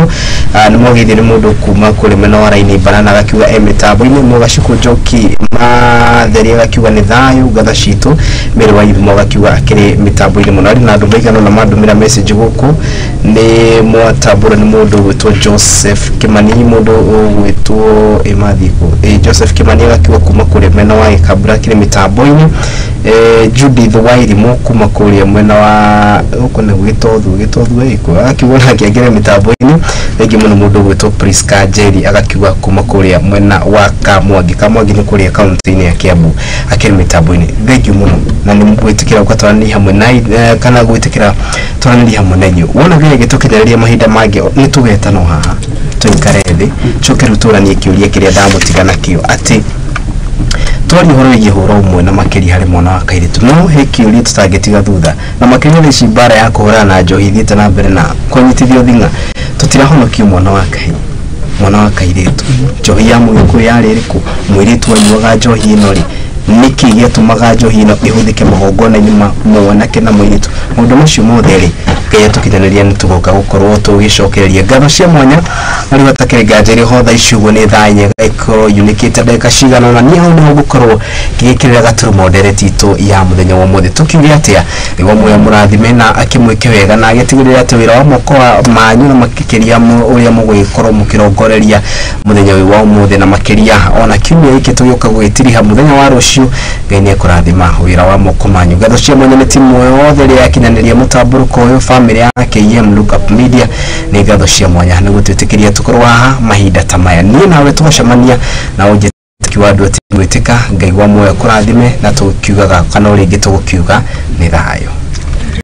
Nĩ mwagĩrĩire nĩ mũndũ kuma kũrĩ mwena wa Raini Banana agakiuga e mĩtambo-inĩ. Mũgacukũ Njoki Matheri agakiuga nĩ thayũ ngatha citũ. Mary wa Ithimo agakiuga akĩrĩ mĩtambo-inĩ mũno. Arĩ na andũ maigana ũna mandũmĩra message gũkũ nĩ mwatambũra nĩ mũndũ ũgwĩtwo Joseph Kimani, mũndũ ũgwĩtwo ĩmathiko Joseph Kimani agakiuga kuma kũrĩa mwena wa Gĩkambura akĩrĩ mĩtambo-inĩ. Judith Wairimu kuma kũrĩa mwena wa gũkũ nĩ Gĩtothu, Gĩtothu ĩkũ agakiuga nake akĩrĩ mĩtambo-inĩ. Thengiũ mũno mũndũ ũgwĩtwo Priska Njeri agakiuga kuma kũrĩa mwena wa Kamwangi, Kamwangi nĩ kũrĩa kaunti-inĩ ya Kiambu akĩrĩ mĩtambo-inĩ. Thengiũ mũno na nĩ gwĩtĩkĩra gũka twaranĩria hamwe na kana gwĩtĩkĩra twaranĩrie hamwe na inyuĩ. Wona Ngai agĩtũkinyanĩria mahinda mangĩ nĩ tũgetano haha tũikare thĩ coke rĩu tũranie kĩũria kĩrĩa ndamũtiga nakĩo atĩ twaria ũhoro wĩgiĩ hũra ũmwe na makĩria harĩ mwana wa kairĩtu, no he kĩũria tũtangĩtiga thutha na makĩria thaa ici mbara ya kũhũrana na njohi ithiĩte na mbere na kũnyitithio thing'a, tũtirahonokio mwana wa kahĩ, mwana wa kairĩtu. Njohi ya mũgĩkũyũ yarĩ ĩrĩkũ? Mũirĩtu anyuaga njohi ĩno rĩ, nĩkĩ gĩatũmaga njohi ĩno ĩhũthĩke magongona-inĩ ma mwanake na mũirĩtu? Maũndũ macio mothe rĩ, Ngai atũkinyanĩria nĩ tũgoka gũkorwo tũgĩcokereria ngatho cia mwanya. Na rĩu hatakĩrĩ nganja ĩrĩ ho thaa ici ũguo nĩ thaa inya ĩkorwo yunĩkĩte ndagĩka cigana ũna, niĩ hau nĩho ngũkorwo ngĩgĩkĩrĩra gaturumo ndereti itũ ya mũthenya wa ũmũthĩ. Tũkiuge atĩa? Nĩguo muoya mũrathime na akĩmwĩke wega na agĩtigĩrĩre atĩ wĩra wa moko manyu na makĩria ũrĩa mũgũgĩkorwo mũkĩrongoreria mũthenya ũyũ wa ũmũthĩ na makĩria ona kiumia gĩkĩ tũgĩũka gũgĩtiriha mũthenya wa rũciũ, Ngai nĩ ekũrathima wĩra wa moko manyu. Ngatho cia mwanya nĩ timu yothe ĩrĩa yakinyanĩria mũtambũrũko ũyũ, famĩlĩ ya KM Lookup Media, nĩ ngatho cia mwanya nĩ gũtwĩtĩkĩria tũkorwo haha mahinda ta maya. Niĩ nawe tũgacemania na ũnjĩtĩki wa andũ atĩ gwĩtĩka Ngai wa muoyo kũrathime na tũkiugaga kana o rĩngĩ tũgũkiuga nĩ thayũ.